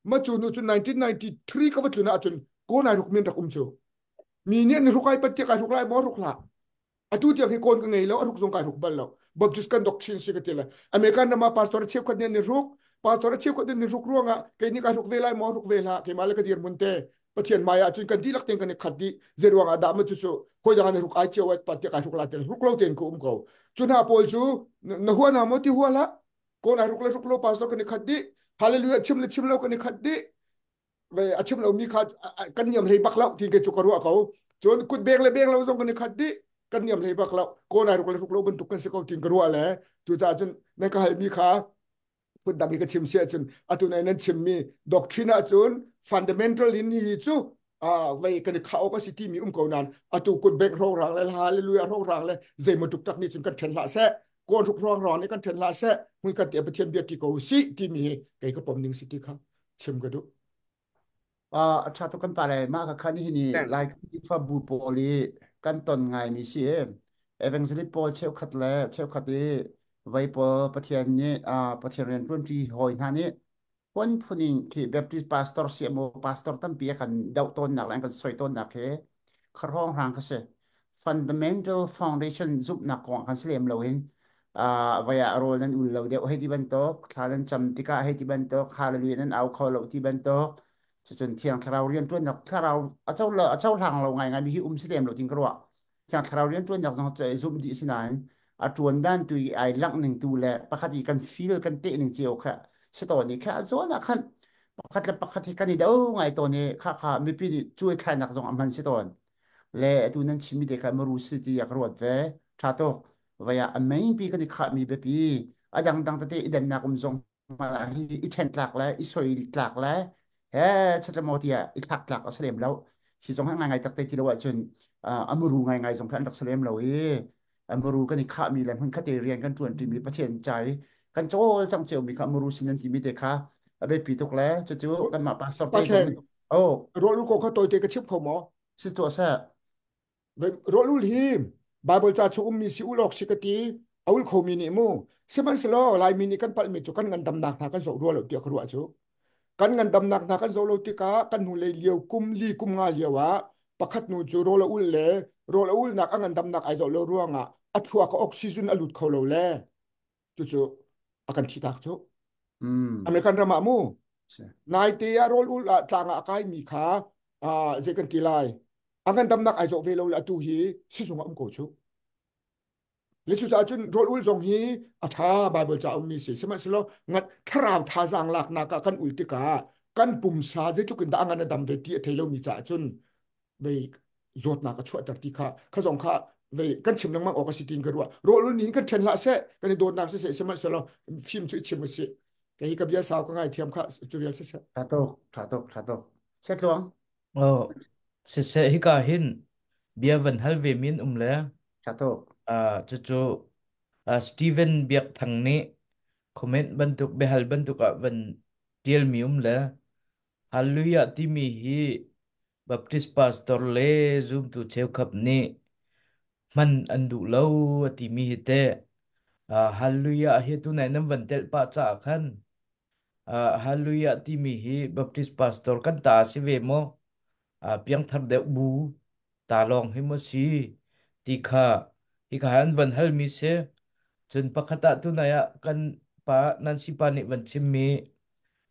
ma cu nu cu 1993 ka va tlun ah cun gon ai ruk min rak um cu mi nih an ruk ai pat tiah kai ruk lai maw ruk hlah atu tiang hi kawn ka ngei lo a ruk zong kai ruk bal lo Baptist kan doctrine si ka ti le American ram ah pastor cheukhat nih an i ruk pastor cheukhat nih an i ruk ruangah kei nih kai ruk ve lai maw ruk ve hlah keimah le ka dirhmun te Pathian hmai ah cun kan dihlak tein kan i khat dih zei ruang ah dah ma cu cu hawi dang an i ruk ai cio ai pa tiah kai ruk la te ruk lo tein ka um ko cu hna pawl cu na hua hna maw ti hua hlah kawn ai ruk le ruk lo pastor kan i khat dih hallelujah chim le chim lo kan i khat dih ve a chim lomi kha kan niam hlei bak lo ti ke cu ka ruah ko cun kut beng le beng lo zong kan i khat dih kan niam hlei bak lo kawn ai ruk le ruk lo bantuk kan si ko tin ka ruah le cucaah cun nan ka halmi kha phun dang i ka chim si ahcun atu nai nan chimmi doctrine ahcun fundamental in hi cu vei kan i khah awk a si timi um ko nan atu kut bek hrongrang le hallelujah hrongrang le zeimaw tuk tak nih cun kan ṭhen hlah seh kawn hruk hrongrang nih kan ṭhen hlah seh hmun kan te Pathian bia ti ko si timi hi kei ka pom ning si ti kha chim ka duh. A ṭha tuk kan pa le mah ka khan hi ni Lai Khrihfabu pawl i kan ton ngaimi si i evangelist pawl cheukhat le cheukhat i vei pawl Pathian nih Pathian rian ṭuanṭi hawi hna nih phun phun in khi Baptist pastor si maw pastor tampi a kan doh tawnnak le an kan soi tawnnak hi khuahrawng hrang ka si. Fundamental foundation zumhnak kong ah kan si lem loin vai ah rawl nan ul lo deuh hei ti bantuk thla nan cam tikah hei ti bantuk hallelujah nan au kho lo ti bantuk cucun thiang thlarau rian ṭuannak thlarau a co a cohlang lo ngaingai mi hi um si lem lo tin ka ruah. Thiang thlarau rian ṭuannak zong zumh dih si nain a ṭuan dan tu i ai langh ning tu le pakhat i kan feel kan teh ning cio kha si tawn i kha a zawn ah khan pakhat le pakhat hi kan i do ngai tawn i kha kha mipi nih cuai thlainak zong a hman si tawn le atu nan chimmi te kha maru city ah ka ruat ve. Ṭha tuk. Vai ah a main pi kan i khahmi biapi a dangdang tete i dannak um zong ah hi i ṭhen tlak le i soi tlak le he chatla tiah i thlak tlak a si lem lo. Hi zong hi ngaingai takte ti lo ahcun a muru ngaingai zong kha an rak si lem lo i a muru kan i khahmi le hmun khat rian kan ṭuan ṭimi Pathian ca i kan cawl cang ciomi kha muru sin an timi te kha a biapi tuk le cucu kanmah pastor te zong oh Rawl ko kha tawite ka chim kho maw? Si tuah seh. Rawlul hi Bible ca chung ummi si ulawk si ka ti a ul khomi nih mu. Sihmanhsehlaw Laimi nih kan palhmi cu kan ngandamnak hna kan zoh rua lo tiah ka ruah cu. Kan ngandamnak hna kan zoh lo tikah kan hnulei lio kum li kum nga lio ah pakhat nu cu rawl a ul le rawl a ulnak a ngandamnak ai zoh lo ruangah a thluak a oxygen a lut kho lo le cucu a kan thihtak cu. American ram ah mu naite ah rawl ul ah tlang ah a kaimi kha zei kan ti lai a ngandamnak ai zawh ve lo le atu hi sizung ah um ko cu. Le cucaah cun rawl ul zong hi a tha Bible ca ummi si. Sihmanhsehlaw ngat thlarau thazaang laknak ah kan ul tikah kan pumsa zeitluk in dah a ngan a dam ve ti a thei lomi caah cun vei zawtnak a chuahter ti kha kha zong kha vei kan chim lengmang awk a si tiin ka ruah. Rawl ul nih kan ṭhen hlah seh kan i dawtnak siseh sihmanhsehlaw fim cu i chim usih. Kei hi ka bia sau ka ngai thiam kha cu vial siseh. Tha tuk, tha tuk, tha tuk. Setluang. Oh, siseh hika hin bia van hal ve min um le Tha tuk. Cucu Steven Biak Thang nih comment bantuk biahal bantuk ah van tialmi um le Hallelujah timi hi Baptist pastor le zumtu cheukhat nih hman an duh lo a timi hi teh Hallelujah hi tunai nan van telh pah caah khan Hallelujah timi hi Baptist pastor kan ta si ve maw? Piangthar deuh bu ta lawng hi maw si ti kha hika an van halmi si. Cun pakhat ah tunai ah kan pa Nancy pa nih van chimmi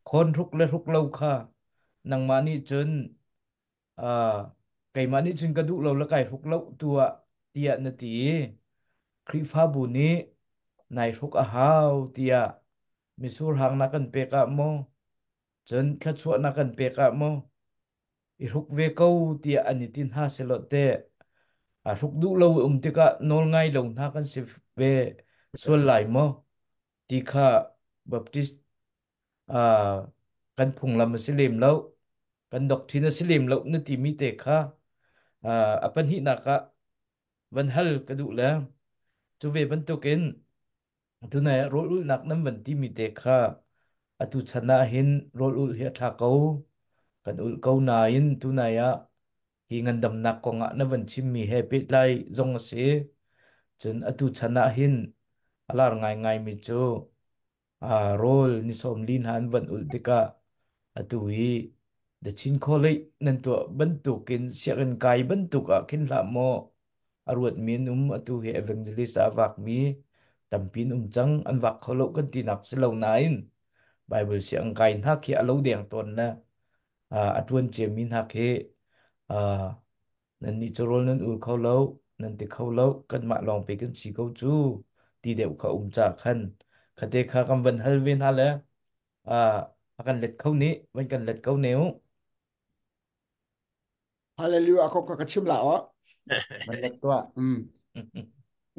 khawn hruk le hruk lo kha nangmah nih cun keimah nih cun ka duh lo le kai hruk lo tu ah tiah na ti i Khrihfabu nih nai hruk a hau tiah misur hang na kan pek ah maw cun thluachuah na kan pek ah maw i hruk ve ko tiah an i ti hna selaw teh a hruk duh lo um tikah nawl ngai lo hna kan si ve sual lai maw ti kha Baptist kan phunglam a si lem lo kan doctrine a si lem lo na timi te kha a pahnihnak ah van hal ka duh le cu ve bantukin tunai ah rawl ulhnak nan van timi te kha atu chan ah hin rawl ulh hi a ṭha ko kan ulh ko nain tunai ah hi ngandamnak kong ah na van chimmi he pehtlai zong a si. Cun atu chan ah hin a lar ngaingaimi cu rawl ni 40 hna an van ulh tikah atu hi The Chin College nan tuah bantukin sianginn kai bantuk ah khin hlah maw a ruatmi an um. Atu hi evangelist ah a vakmi tampi an um cang. An vak kho lo kan tinak si lo nain Bible sianginn kai hna khi a lo deng tawn le a ṭuan ciami hna khi nannih cu rawl nan ul kho lo, nan ti kho lo, kanmah lawng pe kan si ko cu ti deuh kha um ca khan khate kha kan van hal ve hna le a kan let kho nih van kan let ko ne u. Hallelujah kong ka chim la o. Van let tuah.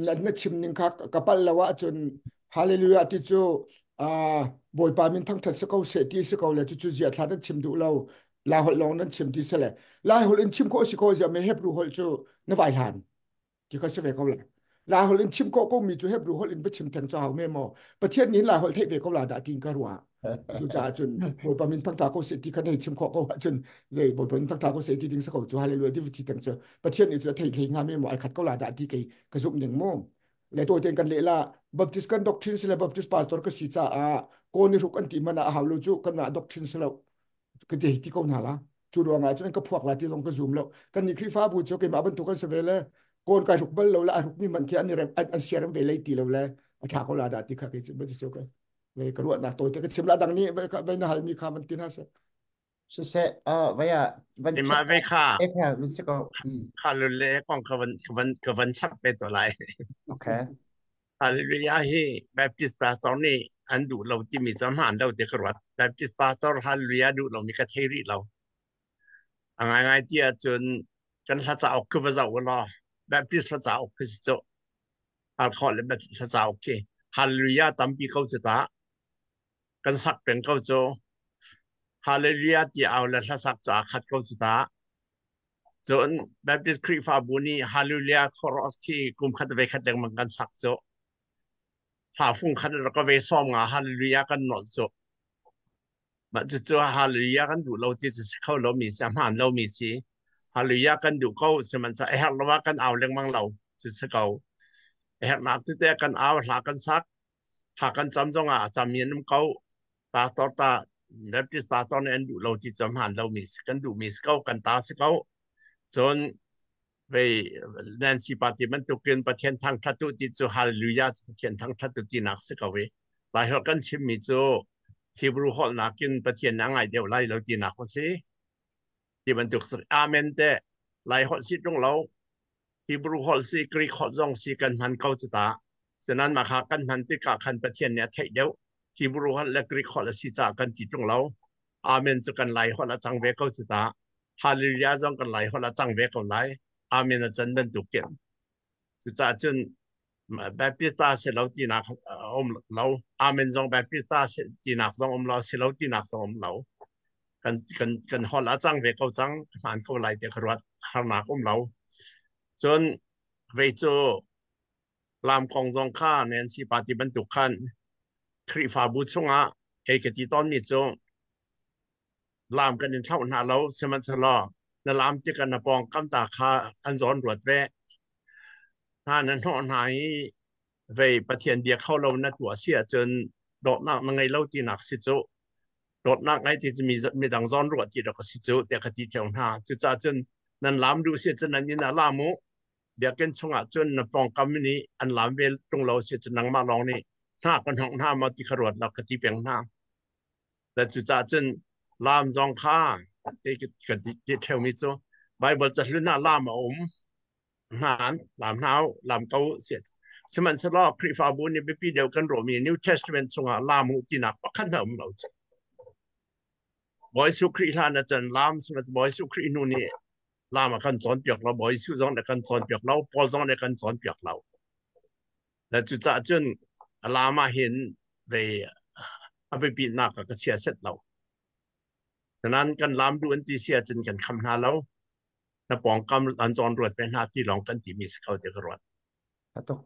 Na na chim ning kha ka pal lo ahcun hallelujah ti cu Bawipa min thangthat si ko seh ti si ko le cucu zia thla nan chim duh lo Lai holh lawng nan chim ti si le Lai holh in chim khawh si ko zia me Hebrew holh cu na vai hlan ti kha si ve ko la. Lai holh in chim khawh ko mi cu Hebrew holh in va chim theng cu hau me maw Pathian nih Lai holh theih ve ko la dah tin ka ruah. Cucaah cun Bawipa min thangtha ko seh ti kha nei chim khawh ko ahcun zei Bawipa min thangtha ko seh ti ding sa ko cu hallelujah ti ti teng cu Pathian nih cu a thei hlei hnga mi maw ai khat ko la dah ti kei ka zumh ning mu. Le to ten kan leh la Baptist kan doctrine sile Baptist pastor ka si caah kaw ni hruk an ti man ah a hau lo cu kan mah doctrine si lo ka ti ti ko hna la. Cu ruangah cun ka phuak la ti zong ka zum lo. Kan nih Khrihfabu cu keimah bantuk kan si ve le kawn kai hruk bal lo le ai hruk mi man khi an i rem an siarem ve lei ti lo le a tha ko la dah ti kha kei cu cu ka ve ka ruahnak tawite ka chim la dang nih ve na halmi kha van ti hna seh. Siseh vaya van Mah ve kha e kha van si ko. Hallelujah kong ka van ka van ka van chap ve to lai. Okay. Hallelujah hi Baptist pastor nih an duh lo timi cu hmaan lo ti ka ruat. Baptist pastor hallelujah duh lo mi ka thei rih lo. A ngaingai ti ahcun kan hla cauk khi va zoh u law Baptist hla cauk khi si cu. Halkhaw le hla cauk khi hallelujah tampi ko cu ta. Kan sak peng ko cu. Hallelujah ti au le hlasak cu aa khat ko cu ta. Cun Baptist Khrihfabu nih Hallelujah chorus khi kum khat ve khat lengmang kan sak cu. Hla fung khat rak ka ve sawm nga Hallelujah kan nolh cu. Mah cucu Hallelujah kan duh lo ti cu si kho lomi si, a hmaan lomi si. Hallelujah kan duh ko, sihmanhsehlaw a herh lo ah kan au lengmang lo cu si ko. A herhnak tete kan au, hla kan sak, thla kan cam zongah a cam mi an um ko. Pastor ta Baptist pastor nih an duh lo ti cu a hmaan lomi si, kan duhmi si ko, kan ta si ko. Cun vei Nancy party bantukin Pathian thangthat u ti cu hallelujah cu Pathian thangthat u tinak si ko i Laiholh kan chimmi cu Hebrew holh nakin Pathian nih a ngai deuh lai lo tinak a si. Ti bantuk si amen te Laiholh si ṭung lo Hebrew holh si Greek holh zong si kan hman ko cu ta. Sinan mah kha kan hman tikah khan Pathian nih a theih deuh. Hebrew holh le Greek holh a si caah kan ti ṭung lo. Amen cu kan Laiholh a cang ve ko cu ta. Hallelujah zong kan lai holh a cang ve ko lai. Amen a can bantuk in. Cucaah cun Baptist ta si lo tinak um lo. Amen zong Baptist ta si tinak zong um lo, si lo tinak zong um lo. Kan kan kan holh a cang ve ko cang, hmaan ko lai ti ka ruat harnak um lo. Cun vei cu lam kong zong kha Nancy party bantuk khan Khrihfabu chungah kei ka ti tawnmi cu Lam kan in thlauh hna lo, sihmanhsehlaw na lam tikah na pawngkam ta kha an zawn ruat ve. Hna na hnawh hna i vei Pathian bia kho lo na tuah si ahcun dawtnak na ngei lo tinak si cu. Dawtnak ngei ti cu midang zawn ruah ti dawk a si cu tiah ka ti theo hna. Cucaah cun nan lam duh si ahcun nan inn ah lam u. Biakinn chungah cun na pawngkam nih an lam ve ṭung lo si ahcun nangmah lawng nih hna ka hnawk hna maw ti kha ruat law ka ti peng hna. Le cucaah cun laam zong kha ka ti ṭheumi cu Baibal cahlun ah laam a um. Hmaan, laam hna u, laam ko u si. Sihmanhsehlaw Khrihfabu nih biapi deuh kan ruahmi New Testament chungah laam u tinak pakhat hna um lo cu. Bawi Jesuh Khrih hlan ahcun laam sihmanhsehlaw Bawi Jesuh Khrih hnu nih laam a kan cawnpiak lo, Bawi Jesuh zong nih a kan cawnpiak lo, Paul zong nih a kan cawnpiak lo. Le cucaah cun a lam ah hin vei a biapitnak ah ka chia set lo. Nain kan lam duh an ti si ahcun kan kham hna lo. Na pawngkam an zawn ruat ve hna ti lawng kan timi si kho ti ka ruat. Atuk.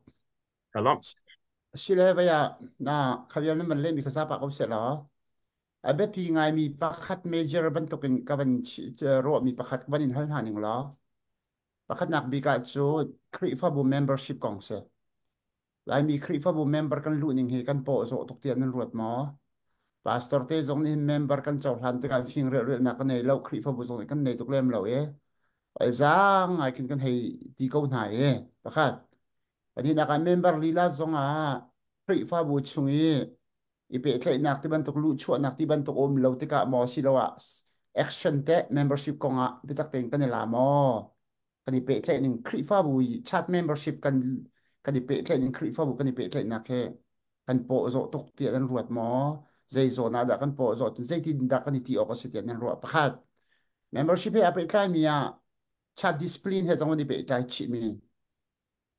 Ka lawmh. Sile vaya na khavial na man le mi kha pa ko se law. A biapi ngaimi pakhat major bantukin ka van ruahmi pakhat van in hal hna ning law. Pakhatnak bik ah cu Khrihfabu membership kong si. Laimi Khrihfabu member kan luh ning hi kan paw zawh tuk tiah nan ruat maw? Pastor te zong nih member kan cohlan tikah fing relnak kan nei lo, Khrihfabu zong nih kan nei tuk lem lo i ai zaang ngai khin kan hei ti ko hna i pakhat. Pahnihnak ah member lila zong ah Khrihfabu chung i i pehtlaihnak ti bantuk luhchuahnak ti bantuk um lo tikah maw siloah action teh membership kong ah biatak tein kan i la maw kan i pehtlaih ning Khrihfabu i chat membership kan kan i pehtlaih ning Khrihfabu kan i pehtlaihnak he kan paw zawh tuk tiah nan ruat maw zei zawn ah dah kan paw zawh zeitin dah kan i ti awk a si tiah nan ruah pakhat membership he a pehtlai mi ah chat discipline he zong an i pehtlai chih mi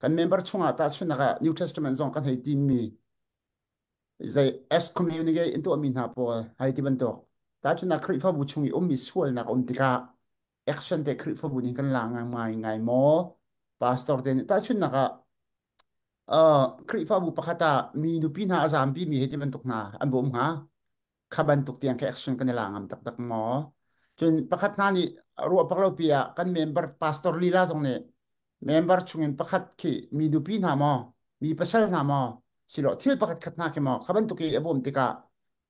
kan member chungah tahchunhnak ah New Testament zong kan hei tim mi zei excommunicate in tuahmi hna pawl hai ti bantuk tahchunhnak Khrihfabu chung i ummi sualnak um tikah action te Khrihfabu nih kan la ngai ngai ngai maw pastor te nih tahchunhnak ah Khrihfabu pakhat ah mi nupi hna a zampi mi hei ti bantuk hna an bawm hnga. Kha bantuk tiang kha action kan i la ngam taktak maw? Cun pakhat hna nih ruah pak lo pi ah kan member pastor lila zong nih member chungin pakhat khi mi nupi hna maw, mi pasal hna maw, silo thil pakhat khat hna khi maw kha bantuk i a bawm tikah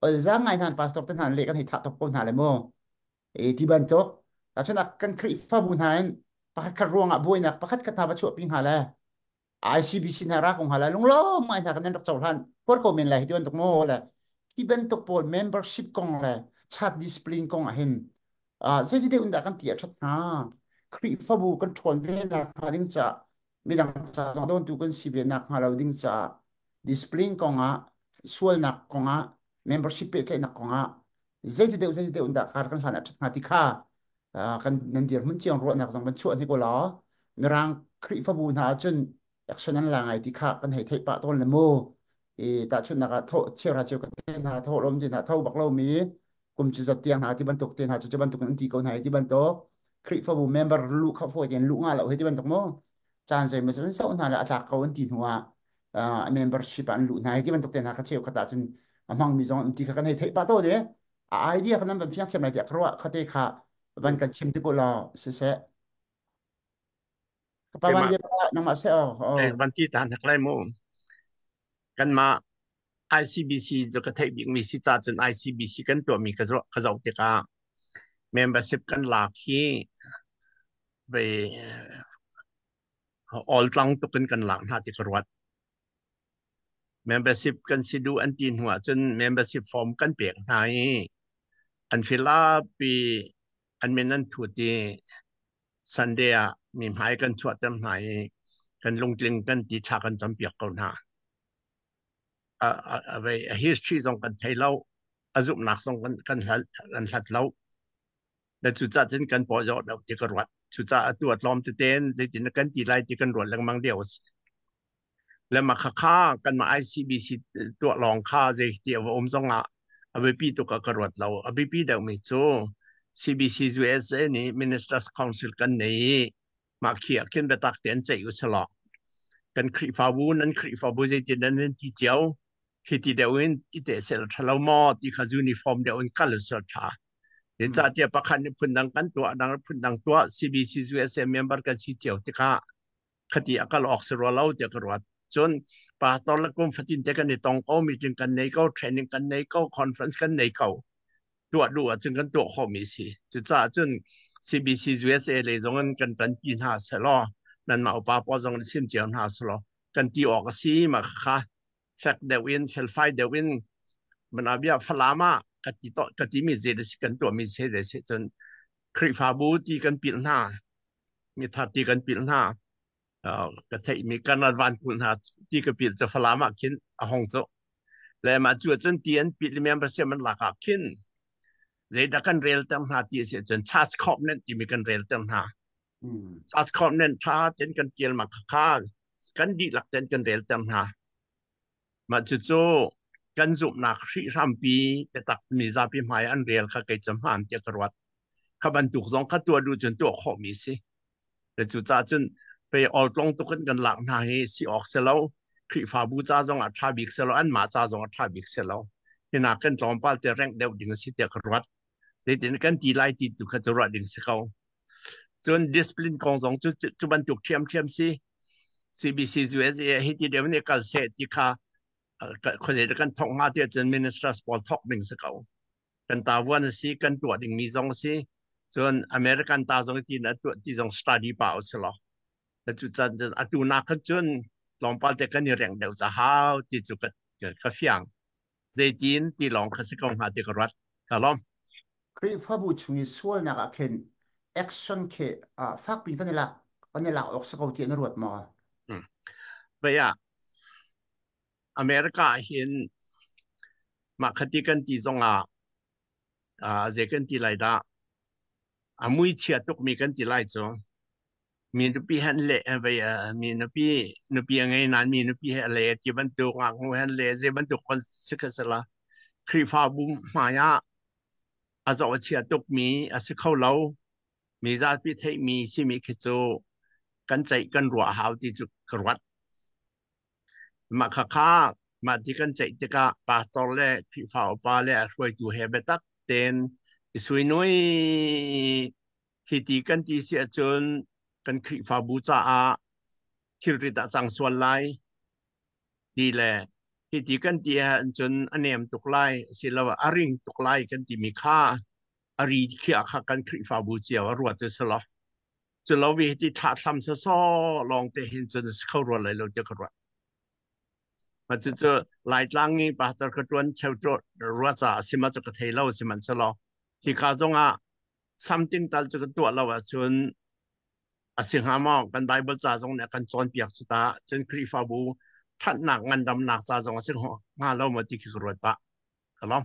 olzaang ngai hna pastor te hna le kan hei thah top ko hna le mu. E ti bantuk tacun kan Khrihfabu hna in pakhat khat ruangah buainak pakhat khat hna va chuahpi hnga le ICBC hna ra ko hnga le lunglawm ngai hna kan nan rak cohlan huar ko men lai hi ti bantuk maw le hi bantuk pawl membership kong le chat discipline kong ah hin zeiti deuh in dah kan ti a ṭhat hnga? Khrihfabu kan ṭhawn ve nak hnga ding caah, midang ca zong dawntu kan si ve nak hnga lo ding caah, discipline kong ah, sualnak kong ah, membership pehtlaihnak kong ah zeiti deuh in dah kar kan hlan a ṭhat hnga ti kha kan nan dirhmun ciang ruahnak zong kan chuah hnik ulaw Mirang Khrihfabu hna ahcun action an la ngai ti kha kan hei theih pah tawn le mu. I tahchunhnak ah tho cheuhra cheu ka te hna tho lom ti hna tho bak lomi kum ci zat tiang hna ti bantuk te hna cu cu bantuk an ti ko hna ti bantuk Khrihfabu member lu kha fawi tein lu nga lo hi ti bantuk mu. Caan zei ma zan sau hna le a tlak ko an ti hnu ah membership ah an luh hna hi ti bantuk te hna kha cheu khat ah cun a hmangmi zong an ti kha kan hei theih pah tawn i a idea kha nan van fiang thiam lai tiah ka ruah. Khate kha van kan chim ti ko law siseh ka pa van Keimah bia nangmah seh oh oh. Van ti ta hnak lai mu. Kanmah ICBC cu ka theih bikmi si ca cun ICBC kan tuahmi ka zoh tikah membership kan lak hi ve all tlang tuk in kan lak hna ti ka ruat. Membership kan si duh an ti hnu ahcun membership form kan pek hna i an fill up i an min an thut i Sunday ah mi hmai kan chuahter hna i kan lungtling kan ti thla kan campiak ko hna. A, a, a, a history zong kan thei lo, a zumhnak zong kan hlat lo. Le cucaah cun kan paw zawh deuh ti ka ruat. Cucaah atu a tlawm teten zeitin kan ti lai ti kan ruat lengmang lio a si. Le mah khakha kanmah ICBC tuah lawng kha zei ti a va um zong ah a biapi tuk ah ka ruat lo. A biapi deuhmi cu CBC USA nih Ministers Council kan nei i mah khi ah khin biatak tein ceih u selaw kan Khrihfabu nan Khrihfabu zeitin nan nan ti cio hi ti deuh in i te sel ṭha lo maw ti kha uniform deuh in kal u sel ṭha. Zeicahtiah pakhat nih phundang kan tuah, dang phundang tuah CBC USA member kan si cio tikah khati a kal awk si rua lo tiah ka ruat. Cun pastor le kum fatin te kan i tong ko, meeting kan nei ko, training kan nei ko, conference kan nei ko. Tuah duh ahcun kan tuah khawhmi si. Cucaah cun CBC USA lei zong in kan ṭanpi hna selaw, nanmah upa pawl zong in sim cio hna selaw, kan ti awk a si ma kha fek deuh in, felfai deuh in manabia Falam ah ka ti to ka timi zei da si kan tuahmi zei da si cun Khrihfabu ti kan pilh hna, mitha ti kan pilh hna, ka theihmi kan van kulh hna ti ka pilh cu Falam ah khin a hong cu le mah cu cun ti an pilh membership an lak ah khin zeidah kan rel ter hna ti a si cun church covenant timi kan rel ter hna. Church covenant tha ten kan tial ma kha kan dihlak ten kan rel ter hna. Mah cucu kan zumhnak hrihhrampi biatak mi zapi hmai an rel kha kei cu hmaan tiah ka ruat. Kha bantuk zong kha tuah duh cun tuah khawhmi si. Le cucaah cun pei awltlong tuk in kan lak hna hi si awk si lo. Khrihfabu ca zong ah ṭha bik si lo, anmah ca zong ah ṭha bik si lo. Hinak kan tlawmpal te rengh deuh ding a si tiah ka ruat. Zeitin kan ti lai ti tu kha cu ruah ding si ko. Cun discipline kong zong cu cu bantuk ṭhiamṭhiam si. CBC USA hi ti deuh nih kal seh ti kha khuazei kan thok hnga ti ahcun ministers pawl thok ding si ko. Kan tavuan a si, kan tuah dingmi zong a si. Cun American ta zong ti na tuah ti zong study pa u si law. Cu cun atu nak khan cun tlawmpal te kan i reng deuh ca hau ti cu ka fiang. Zeitin ti lawng kha si ko hnga ti ka ruat. Ka lawm. Khrihfabu chung i sualnak ah khin action khi fakpi kan i lak awk si ko ti na ruat maw? Vaya America hin mah khati kan ti zongah zei kan ti lai dah, a mui chia tukmi kan ti lai cu mi nupi han le vei mi nupi nupi a ngei nain mi nupi he a le ti bantuk ngaknu han le zei bantuk kon si kha sala Khrihfabu hmai ah a zoh a chia tukmi a si kho lo. Mi zapi theihmi simi khi cu kan ceih kan ruah hau ti cu ka ruat. Mah khakha. Mah ti kan ceih tikah pastor le Khrihfa upa le a hruaitu he biatak tein i suinui hi ti kan ti si ahcun kan Khrihfabu caah thilrit ah cang sual lai ti le hi ti kan ti ahcun a nem tuk lai asiloah a ring tuk lai kan timi kha a ri khiah kha kan Khrihfabu cio a ruat cu si lo. Cu lo vi hiti thlahthlam sawsawh lawng te hin cun si kho rua lai lo tiah ka ruat. Ma cu cu Laitlang i pastor ka tuan cheu rua caah si ma cu ka thei lo sihmanhsehlaw hika zongah something tal cu ka tuah lo ahcun a si hnga maw kan Bible ca zong nih a kan cawnpiak cu ta cun Khrihfabu thatnak ngandamnak ca zong a si hnga lo maw ti khi ka ruat pah. Ka lawm.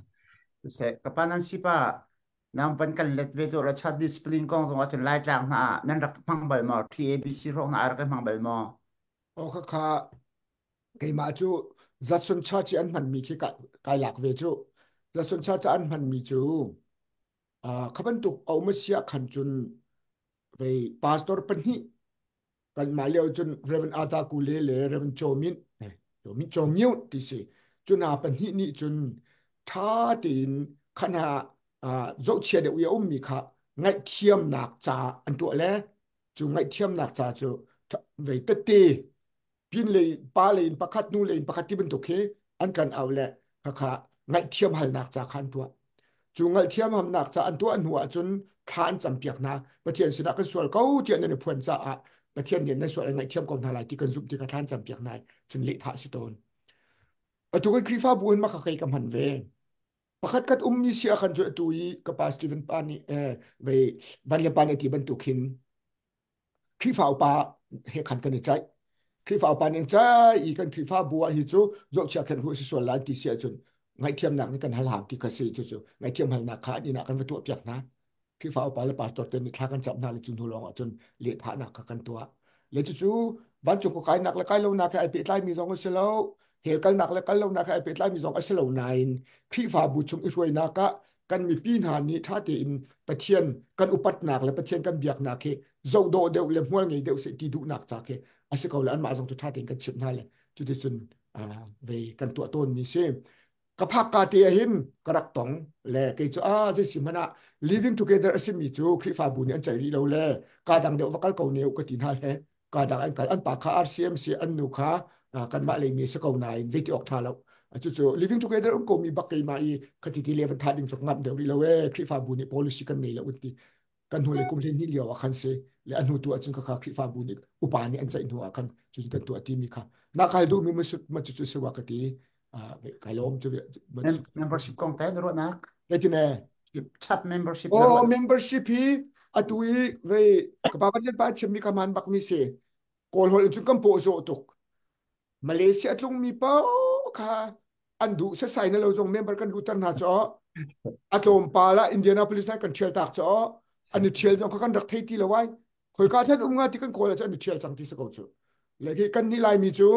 Seh, ka pa nan si pa nang van kan let ve tu ra chat discipline kong zong ahcun Laitlang hna ah nan rak hmang bal maw TABC hrawk hna rak hmang bal maw? O kha kha keimah cu Zatsun Church i an hmanmi khi kai lak ve cu. Zatsun Church an hmanmi cu kha bantuk a um a si ah khan cun vei pastor pahnih kanmah lio cun Reverend Ata Kule le Reverend Cho Min Cho Min Cho Myunt ti si cu hna pahnih nih cun ṭha tein khana zohchia deuh i a ummi kha ngaihthiamnak ca an tuah le cu ngaihthiamnak ca cu vei tette pin lei pa lei in pakhat nu lei in pakhat ti bantuk khi an kan au le khakha ngaihthiam halnak ca kha an tuah cu ngaihthiam hamnak ca an tuah hnu ahcun thla an campiak hna Pathian sinah kan sual ko tiah nan i phuan caah Pathian nih nan sual an ngaihthiam ko hna lai ti kan zumh ti kha thla an campiak hna cun lehthah si tawn atu kan Khrihfabu in maka kei ka hman ve pakhat khat ummi si ah khan cu atu i ka pa Stephen pa nih vei van le pa nih ti bantuk hin Khrihfa upa he khan kan i ceih. Khrihfa upa nih ceih i kan Khrihfabu ah hi cu zohchia khen hu si sual lai ti si ahcun ngaihthiamnak nih kan hal hau ti kha si cu cu ngaihthiam halnak kha an inn ah kan va tuah piak hna. Khrihfa upa le pastor te nih thla kan camh hna le cu hnu lawng ahcun lehthahnak kha kan tuah. Le cucu vancung khua kainak le kai lonak he ai pehtlaimi zong a si lo. Hell kalnak le kal lonak he ai pehtlaimi zong a si lo nain Khrihfabu chung i hruainak ah kan mipi hna nih ṭha tein Pathian kan upatnak le Pathian kan biaknak hi zohdawh deuh le hmual ngei deuh seh ti duhnak ca khi a si ko le anmah zong cu ṭha tein kan chimh hna le cuticun vei kan tuah tawnmi si. Ka phak ka te ah hin ka rak tong le kei cu a zei si hmanh ah living together a simi cu Khrihfabu nih an ceih rih lo le ka dang deuh va kal ko ne u ka ti hna le ka dang an kal an pa kha RCMC an nu kha kanmah lei mi si ko nain zeiti awk ṭha lo cucu living together um ko mi bak keimah i khati ti le van tha ding cuk ngam deuh rih lo e Khrihfabu nih policy kan nei lo un ti kan hnu le kum hleihnih lio ah khan si le a hnu tu ahcun kha Khrihfabu nih upa nih an ceih hnu ah khan cucu kan tuah ti mi kha na kai duh mi ma cucu si wa ka ti kai lawm cu membership kong te na ruahnak Leitine chap membership oh membership hi atu i vei ka pa pathian pa chimmi ka man bak mi si kawl holh in cun kan paw zawh tuk Malaysia tlung mi paoh kha an duh sasai na lo zong member kan luter hna cho a tlawmpal ah Indianapolis na kan thial tak cho an i thial zong kha kan rak thei ti lo ai khoika then um nga ti kan kawl ah an i thial cang ti si ko cu le khi kan nih laimi cu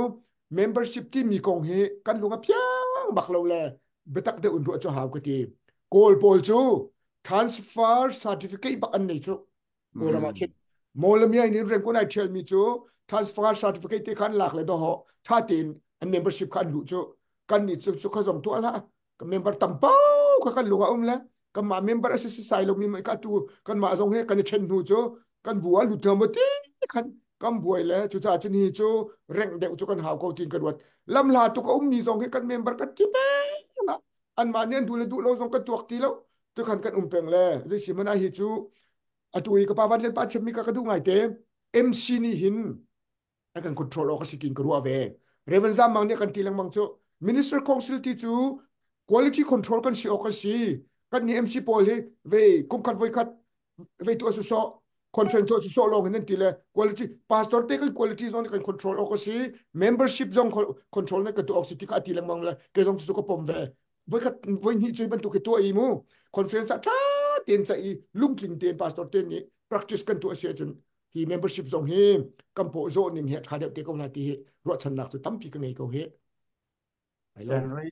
membership ti mi kong hi kan lung a piang bak lo le biatak deuh in ruah cu hau ka ti kawl pawl cu transfer certificate bak an nei cu Kawlram ah khin Mawlamyine in Rangoon ai ṭhialmi cu transfer certificate te kha an lak le dawhawh ṭha tein an membership kha an luh cu kan nih cu cu kha zong tuah hlah kan member tam pau kha kan lung ah um le kanmah member a si si sai lomi ka tu kanmah zong he kan i ṭhen hnu cu kan bu ah lut hnga maw ti khan kan buai le cucaah cun hi cu rengh deuh cu kan hau ko tiin ka ruat lamhla tuk a ummi zong hi kan member kan ti peng ah anmah nih an duh le duh lo zong kan tuak ti lo tukhan kan um peng le zei si mana hi cu atu i ka pa van len pa chimmi ka ka duh ngai te MC nih hin a kan control awk a si tiin ka ruah ve Reverend Zam Mang nih kan ti lengmang cu Minister Council ti cu quality control kan si awk a si kan nih MC pawl hi ve kum khat voi khat vei tu su so conference tu so lawng in an ti le quality pastor te kan quality zong kan control awk a si membership zong control na ka tu awk si ti kha ti lengmang le ke zong cu ka pom ve voi khat voi hnih cu bantuk hi tuah i mu conference ah tha tein ca i lungtling tein pastor te nih practice kan tuah si ahcun hi membership zong hi kan paw zawh ning hi a tha deuh te ko la ti hi ruahchannak cu tampi ka ngei ko hi ai lawm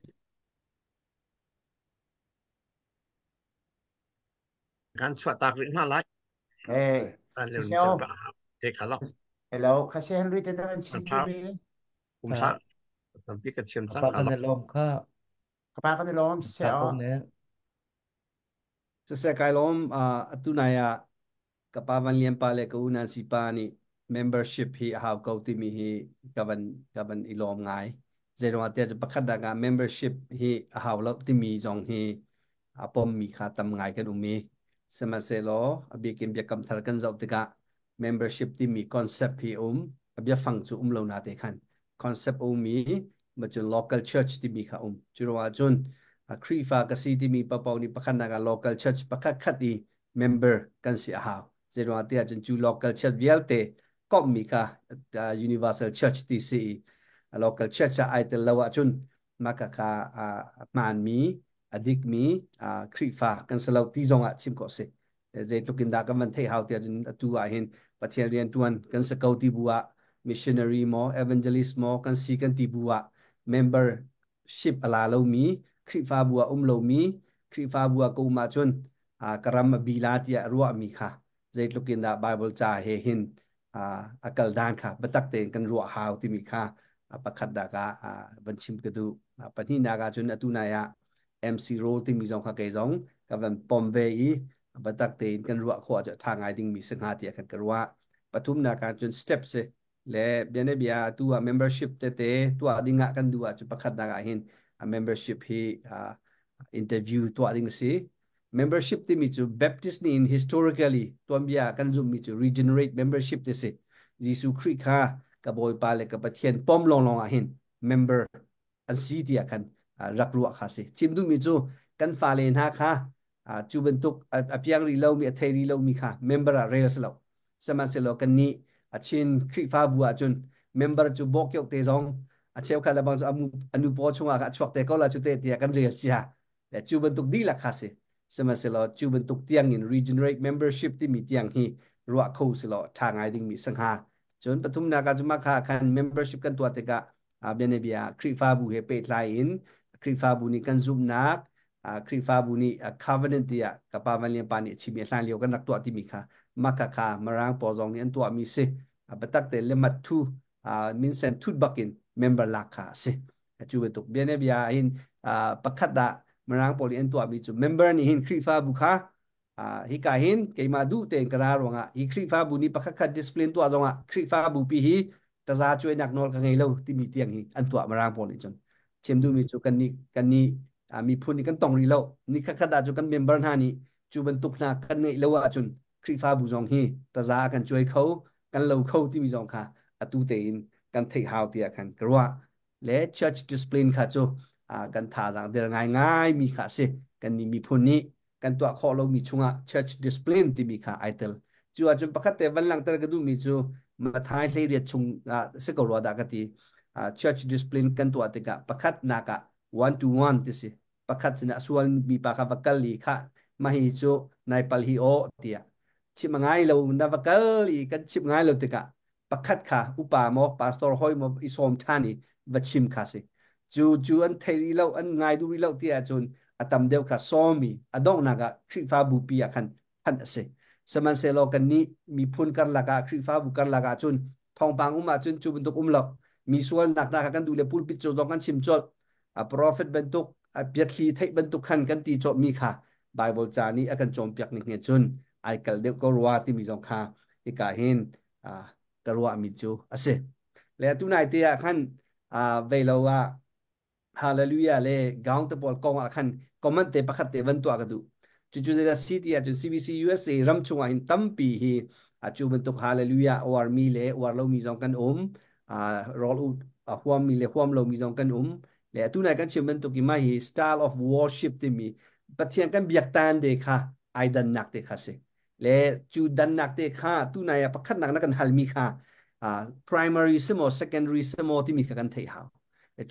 Kan chuah tak rih hna lai. Eh, Kan le Siseo. te kha lo. Hello, khase Henry te nan chim Tha. mi. Um hlah. Tampi ka chim Ka cang pa ka kan lo. i lawm kha. Ka pa kan i lawm siseh Tha ko aw. ne. Siseh kai lawm atu nai ah ka pa Van Lian pa le ka u Nancy pa nih membership hi a hau ko timi hi ka van i lawm ngai. Zeiruangah tiah cu pakhat dak ah membership hi a hau lo timi zong hi a pommi kha tam ngai kan um i sihmanhsehlaw a bikin biakam thar kan zoh tikah membership timi concept hi um a biafang cu um lo na te khan concept um i macun local church timi kha um. Cu ruangah cun Khrihfa ka si timi paohpaoh nih pakhat nak ah local church pakhat khat i member kan si a hau. Zeiruangah tiah cun cu local church vialte komhmi kha universal church ti si i local church ah ai tel lo ahcun mah kha kha a hmaanmi a dikmi Khrihfa kan si lo ti zong ah chim khawh si. Zeitluk in dah kan van theih hau tiah cun atu ah hin Pathian rian ṭuan kan si ko ti bu ah, missionary maw evangelist maw kan si kan ti bu ah, membership a la lomi Khrihfabu ah um lomi Khrihfabu ah ka um ahcun ka ram a bi la tiah ruahmi kha zeitluk in dah Bible ca he hin a kal dan kha biatak tein kan ruah hau timi kha pakhat dah ka van chim ka duh. Pahnihnak ah cun atu nai ah MC role timi zong kha kei zong ka van pom ve i biatak tein kan ruah khawh cu tha ngai dingmi si hnga tiah kan ka ruah. Pathumnak ah cun step si le bianabia tu ah membership tete tuah ding ah kan duh ah cun pakhatnak ah hin membership hi interview tuah ding si. Membership timi cu Baptist nih in historically tuanbia kan zumhmi cu regenerate membership ti si. Jesuh Khrih kha ka Bawipa le ka Pathian pom lawnglawng ah hin member an si tiah khan rak ruah kha si. Chim duhmi cu kan fale hna kha cu bantuk a piang rih lomi, a thei rih lomi kha member ah rel si lo. Sihmanhsehlaw kannih a Chin Khrihfabu ahcun member cu bawkyoh te zong a cheukhat le bang cu anu paw chungah a chuak te ko la cu te tiah kan rel cia. Cu bantuk dihlak kha si. Sihmanhsehlaw cu bantuk tiang in regenerate membership timi tiang hi ruah kho silaw ṭha ngai dingmi si hnga. Cun pathumnak ah cu mah kha khan membership kan tuah tikah bianabia Khrihfabu he pehtlai in Khrihfabu nih kan zumhnak, Khrihfabu nih covenant tiah ka pa Van Lian pa nih a chimmi hlan lio kan rak tuah timi kha mah kha kha Mirang pawl zong nih an tuahmi si. Biatak te le mat thu minsen thut bakin member lak kha a si. Cu bantuk bianabia hin pakhat ah Mirang pawl nih an tuahmi cu member nih hin Khrihfabu kha hika hin keimah duh tein ka ra ruangah hi Khrihfabu nih pakhat khat discipline tuah zongah Khrihfabu pi hi taza cuainak nawl ka ngei lo timi tiang hi an tuah Mirang pawl nih cun. Chim duhmi cu kan nih miphun nih kan tong rih lo. Ni khat khat ah cu kan member hna nih cu bantuk hna kan ngeih lo ahcun Khrihfabu zong hi taza kan cuai kho kan lo kho timi zong kha atu tein kan theih hau tiah khan ka ruah. Le church discipline kha cu kan thazaang der ngaingai mi kha a si. Kan nih miphun nih kan tuah khawh lomi chungah church discipline timi kha ai tel. Cu ahcun pakhat te van langhter ka duhmi cu Matthai 18 chung ah si ko rua dah ka ti. Church discipline kan tuah tikah pakhat nak ah one to one ti si. Pakhat sinah sual mi pa kha va kal i kha mahi cu nai pal hi aw tiah chim ngai lo na va kal i kan chim ngai lo tikah pakhat kha upa maw pastor hoi maw i sawm ṭhan i va chim kha si. Cu cu an thei rih lo, an ngai duh rih lo ti ahcun a tam deuh kha sawm i a donghnak ah Khrihfabu pi ah khan phanh a si. Sihmanhsehlaw kannih miphun karlak ah, Khrihfabu karlak ah cun thawngpang um ahcun cu bantuk um lo. Mi sualnak hna kha kan duh le pulpit cu zong kan chim colh. A prophet bantuk, a biathli theih bantuk khan kan ti cawhmi kha Bible ca nih a kan cawnpiak ning he cun ai kal deuh ko rua timi zong kha hika hin ka ruahmi cu a si. Le atu nai te ah khan vei lo ah hallelujah le gaung te pawl kong ah khan comment te pakhat te van tuah ka duh. Cucu zeidah si ti ahcun CBC USA ram chungah hin tampi hi cu bantuk hallelujah uarmi le uar lomi zong kan um, rawl huammi le huam lomi zong kan um. Le atu nai kan chim bantuk i mah hi style of worship timi Pathian kan biak tan te kha ai dannak te kha si. Le cu dannak te kha tu nai ah pakhatnak na kan halmi kha primary simo secondary simo timi kha kan theih hau.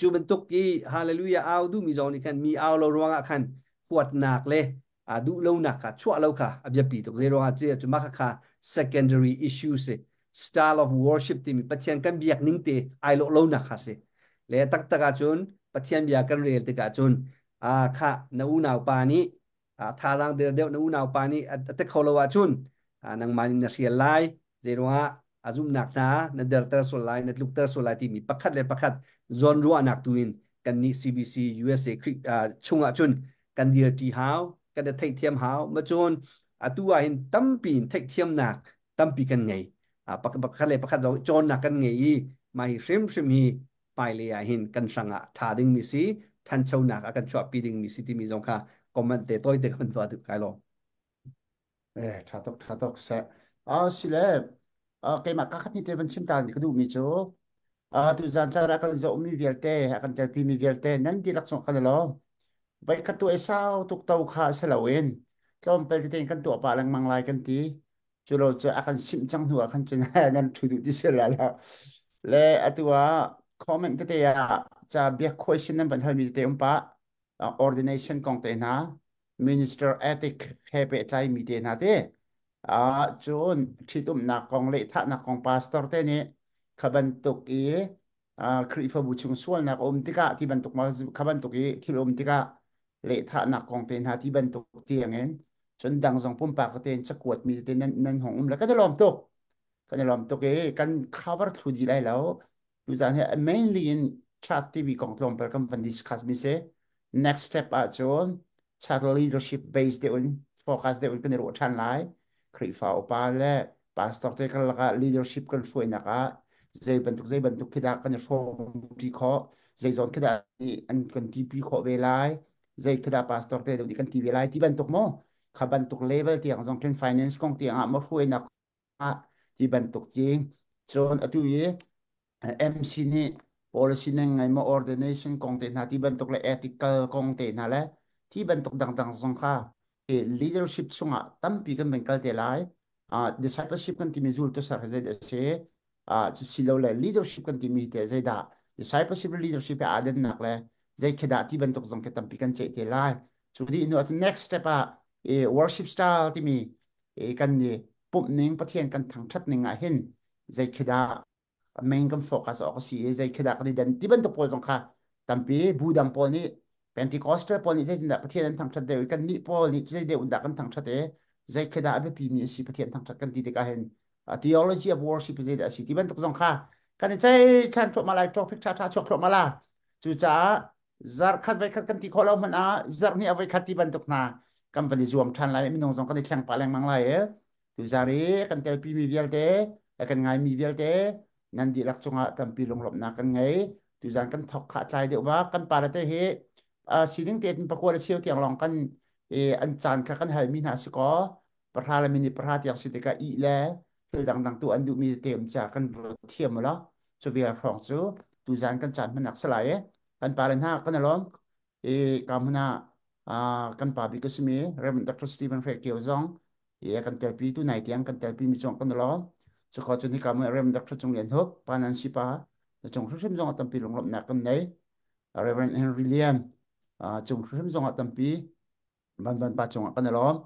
Cu bantuk i hallelujah au duhmi zong nih khan mi au lo ruangah khan huatnak le duh lonak kha chuah lo kha a biapi tuk. Zei ruangah cu mah kha secondary issue si, style of worship timi Pathian kan biak ning te ai lawh lonak kha si. Le taktak ahcun Pathian bia kan rel tikah cun kha na unau pa nih thazaang der deuh na unau pa nih a te kho lo ahcun nangmah nih na hrial lai, zei ruangah a zumhnak hna na derter sual lai, na tlukter sual lai timi pakhat le pakhat. Zawnruahnak tu in kan nih CBC USA chungah cun kan dirti hau, kan i theihthiam hau. Ma cun atu ah hin tampi in theihthiamnak tampi kan ngei. Pakhat le pakhat zong cawnnak kan ngei i mah hi hrimhrim hi hmailei ah hin kan hrang ah ṭha dingmi si, ṭhanchonak a kan chuahpi dingmi si timi zong kha comment te tawite kan tuah duh kai lo. Eh, ṭha tuk, ṭha tuk seh. Sile, keimah ka khat ni te van chim ta ka duhmi cu, tuzan caan ah kan zohmi vialte, a kan telpimi vialte, nan dihlak chung kan i lawm. Voikhat tu ei sau tuk to kha si loin, tlawmpal tete in kan tuah pah lengmang lai kan ti. Cu lo cu a kan simh cang hnu ah khan cun nan ṭhu duh ti si la lo. Le atu ah comment tete ah ca bia question nan van halmi tete um pah. Ordination kong te hna, minister ethic he pehtlai mi te hna te cun ṭhitumnak kong le thahnak kong pastor te nih kha bantuk i Khrihfabu chung sualnak a um tikah ti bantuk ma kha bantuk i thil um tikah lehthahnak kong te hna ti bantuk tiangin cun dang zong pumpak tein cakuat mi te nan nan hong um le kan i lawm tuk kan i lawm tuk i kan cover thlu dih lai lo. Tuzaan hi mainly in chat TV kong tlawmpal kan van discuss mi si. Next step ahcun chat leadership base deuh in focus deuh in kan i ruah ṭhan lai. Khrihfa upa le pastor te kan lakah leadership kan hruainak ah zei bantuk khi dah kan i hrawmṭi khawh, zei zawn khi dah an kan tipi khawh ve lai, zei khi dah pastor te deuh nih kan ti ve lai ti bantuk maw? Kha bantuk level tiang zong khin finance kong tiang ah maw hruainak ah ti bantuk cing. Cun atu i MC nih policy ning ngai maw ordination kong te hna ti bantuk le ethical kong te hna le ti bantuk dangdang zong kha leadership chungah tampi kan van kal te lai. Discipleship kan timi zultu ser hi zeidah a si? Cu si lo le leadership kan timi te zeidah? Discipleship le leadership he aa dannak le zei khi dah ti bantuk zong khi tampi kan ceih te lai. Cu dih hnu ah next step ah worship style timi kan i pumh ning Pathian kan thangṭhat ning ah hin zei khi dah main kan focus awk a si i zei khi dah kan i den ti bantuk pawl zong kha tampi bu dang pawl nih Pentecostal pawl nih zeitindah Pathian an thangṭhat deuh i kannih pawl nih zei deuh in dah kan thangṭhat i zei khi dah a biapi mi a si Pathian thangṭhat kan ti tikah hin theology of worship zeidah a si ti bantuk zong kha kan i ceih khan thluahmah lai topic ṭhaṭha chuak thluahmah la. Cucaah zarh khat voi khat kan ti khawh lo hmanh ah zarh hnih a voi khat ti bantuk hna kan van i zuam ṭhan lai. Minung zong kan i thleng pah lengmang lai i tuzar i kan telpi mi vialte kan ngai mi vialte nan dihlak cungah tampi lunglawmhnak kan ngei. Tuzan kan thok kha tlai deuh va kan pa te hi sining te in pakua le cheu tiang lawng kan an caan kha kan hal mi hna si kaw pahra le minute pahra tiang si tikah ih le thil dangdang tu an duhmi te um ca kan ruat thiam la. Cu vial hrawng cu tuzan kan caan hmanak salai e kan pa le hna kan alawm i ka hmun ah kan pa bik a simi Reverend Dr. Stephen Hre Kio zong i kan telpi tu nai tiang kan telpi mi zong kan alawm. Cu kho cun hika mu Reverend Dr. Cung Lian Hup pa nan si pa na cung hrimhrim zong tampi lunglawmhnak kan nei. Reverend Henry Lian cung hrimhrim zong tampi Van Van pa cungah kan i lawm.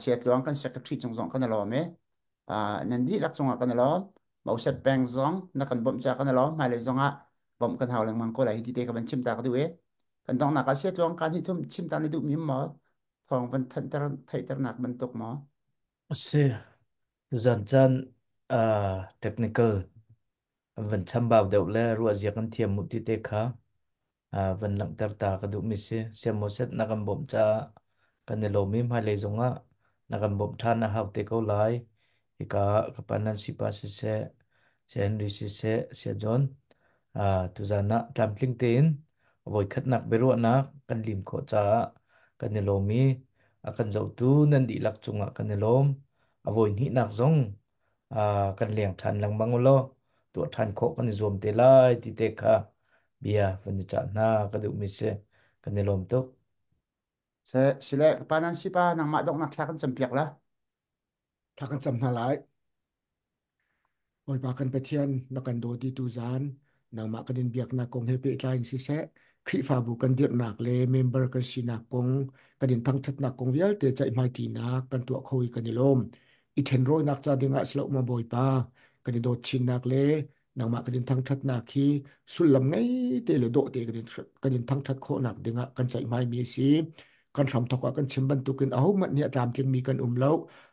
Sia Tluang kan secretary cung zong kan i lawm i nan dihlak cungah kan i lawm. Moses Peng zong na kan bawmh ca kan i lawm. Hmailei zongah bawmh kan hau lengmang ko lai hi ti te ka van chim ta ka duh i kan donghnak ah Sia Tluang kaan hi thum chim ta na duhmi maw thawng van thanhter theihternak bantuk maw? Si tuzan caan technical van chambau deuh le ruahzia kan thiam mu ti te kha van langhter ta ka duhmi si. Siamawset na kan bawmh caah kan i lawm i hmailei zongah na kan bawmh ṭhan a hau te ko lai. Hika ka pa Nancy pa siseh, Saya Henry siseh, Saya John, tuzan ah tlamtling tein voikhatnak biaruahnak kan lim khawh caah kan i lawm i a kan zohtu nan dihlak cungah kan i lawm. A voi hnihnak zong kan leng ṭhan lengmang u law tuah ṭhan khawh kan i zuam te lai ti te kha bia van i cah hna ka duhmi si. Kan i lawm tuk. Se sile pa nan si pa nangmah donghnak thla kan campiak la. Thla kan cam hna lai. Bawipa kan Pathian, na kan dawti tu zan nangmah kan in biaknak kong he pehtlai in siseh, Khrihfabu kan dirhnak le member kan sinak kong, kan in thangṭhatnak kong vialte ceihmaiṭinak kan tuah kho i kan i lawm. I ṭhenrawinak ca dingah si lo maw Bawipa, kan i dawt chinnak le nangmah kan in thangṭhatnak hi sullam ngei te le dawh te kan in thangṭhat khawhnak dingah kan ceihmaimi a si. Kan hramthawk ah kan chim bantukin ahohmanh nih a tlamtlingmi kan um lo,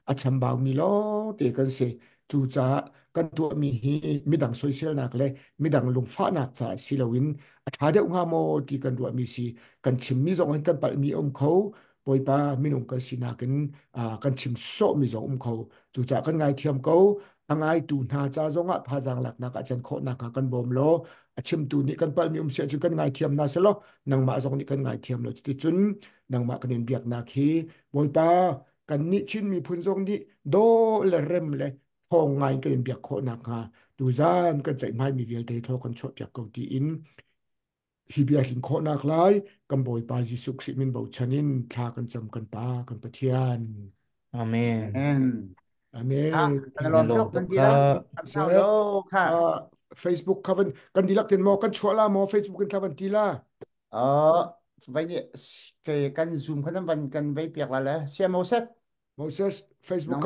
a chambaumi lawngte kan si. Cucaah Kan tuahmi hi midang soiselnak le midang lungfahnak caah si loin a ṭha deuh hnga maw ti kan ruahmi si. Kan chimmi zong hin kan palhmi a um kho. Bawipa minung kan sinak in kan chim sawhmi zong um kho. Cucaah kan ngaithiam ko. A ngaitu hna ca zongah thazaang laknak ah can khawhnak hnga kan bawm law a chimtu nih kan palhmi um si ahcun kan ngaithiam hna selaw nangmah zong nih kan ngaithiam lo. Cuticun nangmah kan in biaknak hi Bawipa kannih Chin miphun zong nih daw le rem le thawng ngai kan in biak khawh nakhnga tuzan kan ceihmaimi vialte thaw kan chuahpiak ko tiin hi bia hlin khawhnak lai kan Bawipa Jesuh Khrih min bochan in thla kan cam kan Pa kan Pathian. Amen. Amen. Amen. Kan lawm tuk kan dihlak. Seh, Facebook kha van kan dihlak tin maw kan chuah la maw Facebook in thla van ti la. Vai nih kan Zoom kha nan van kan vei piak la le. Sia Moses. Moses Facebook.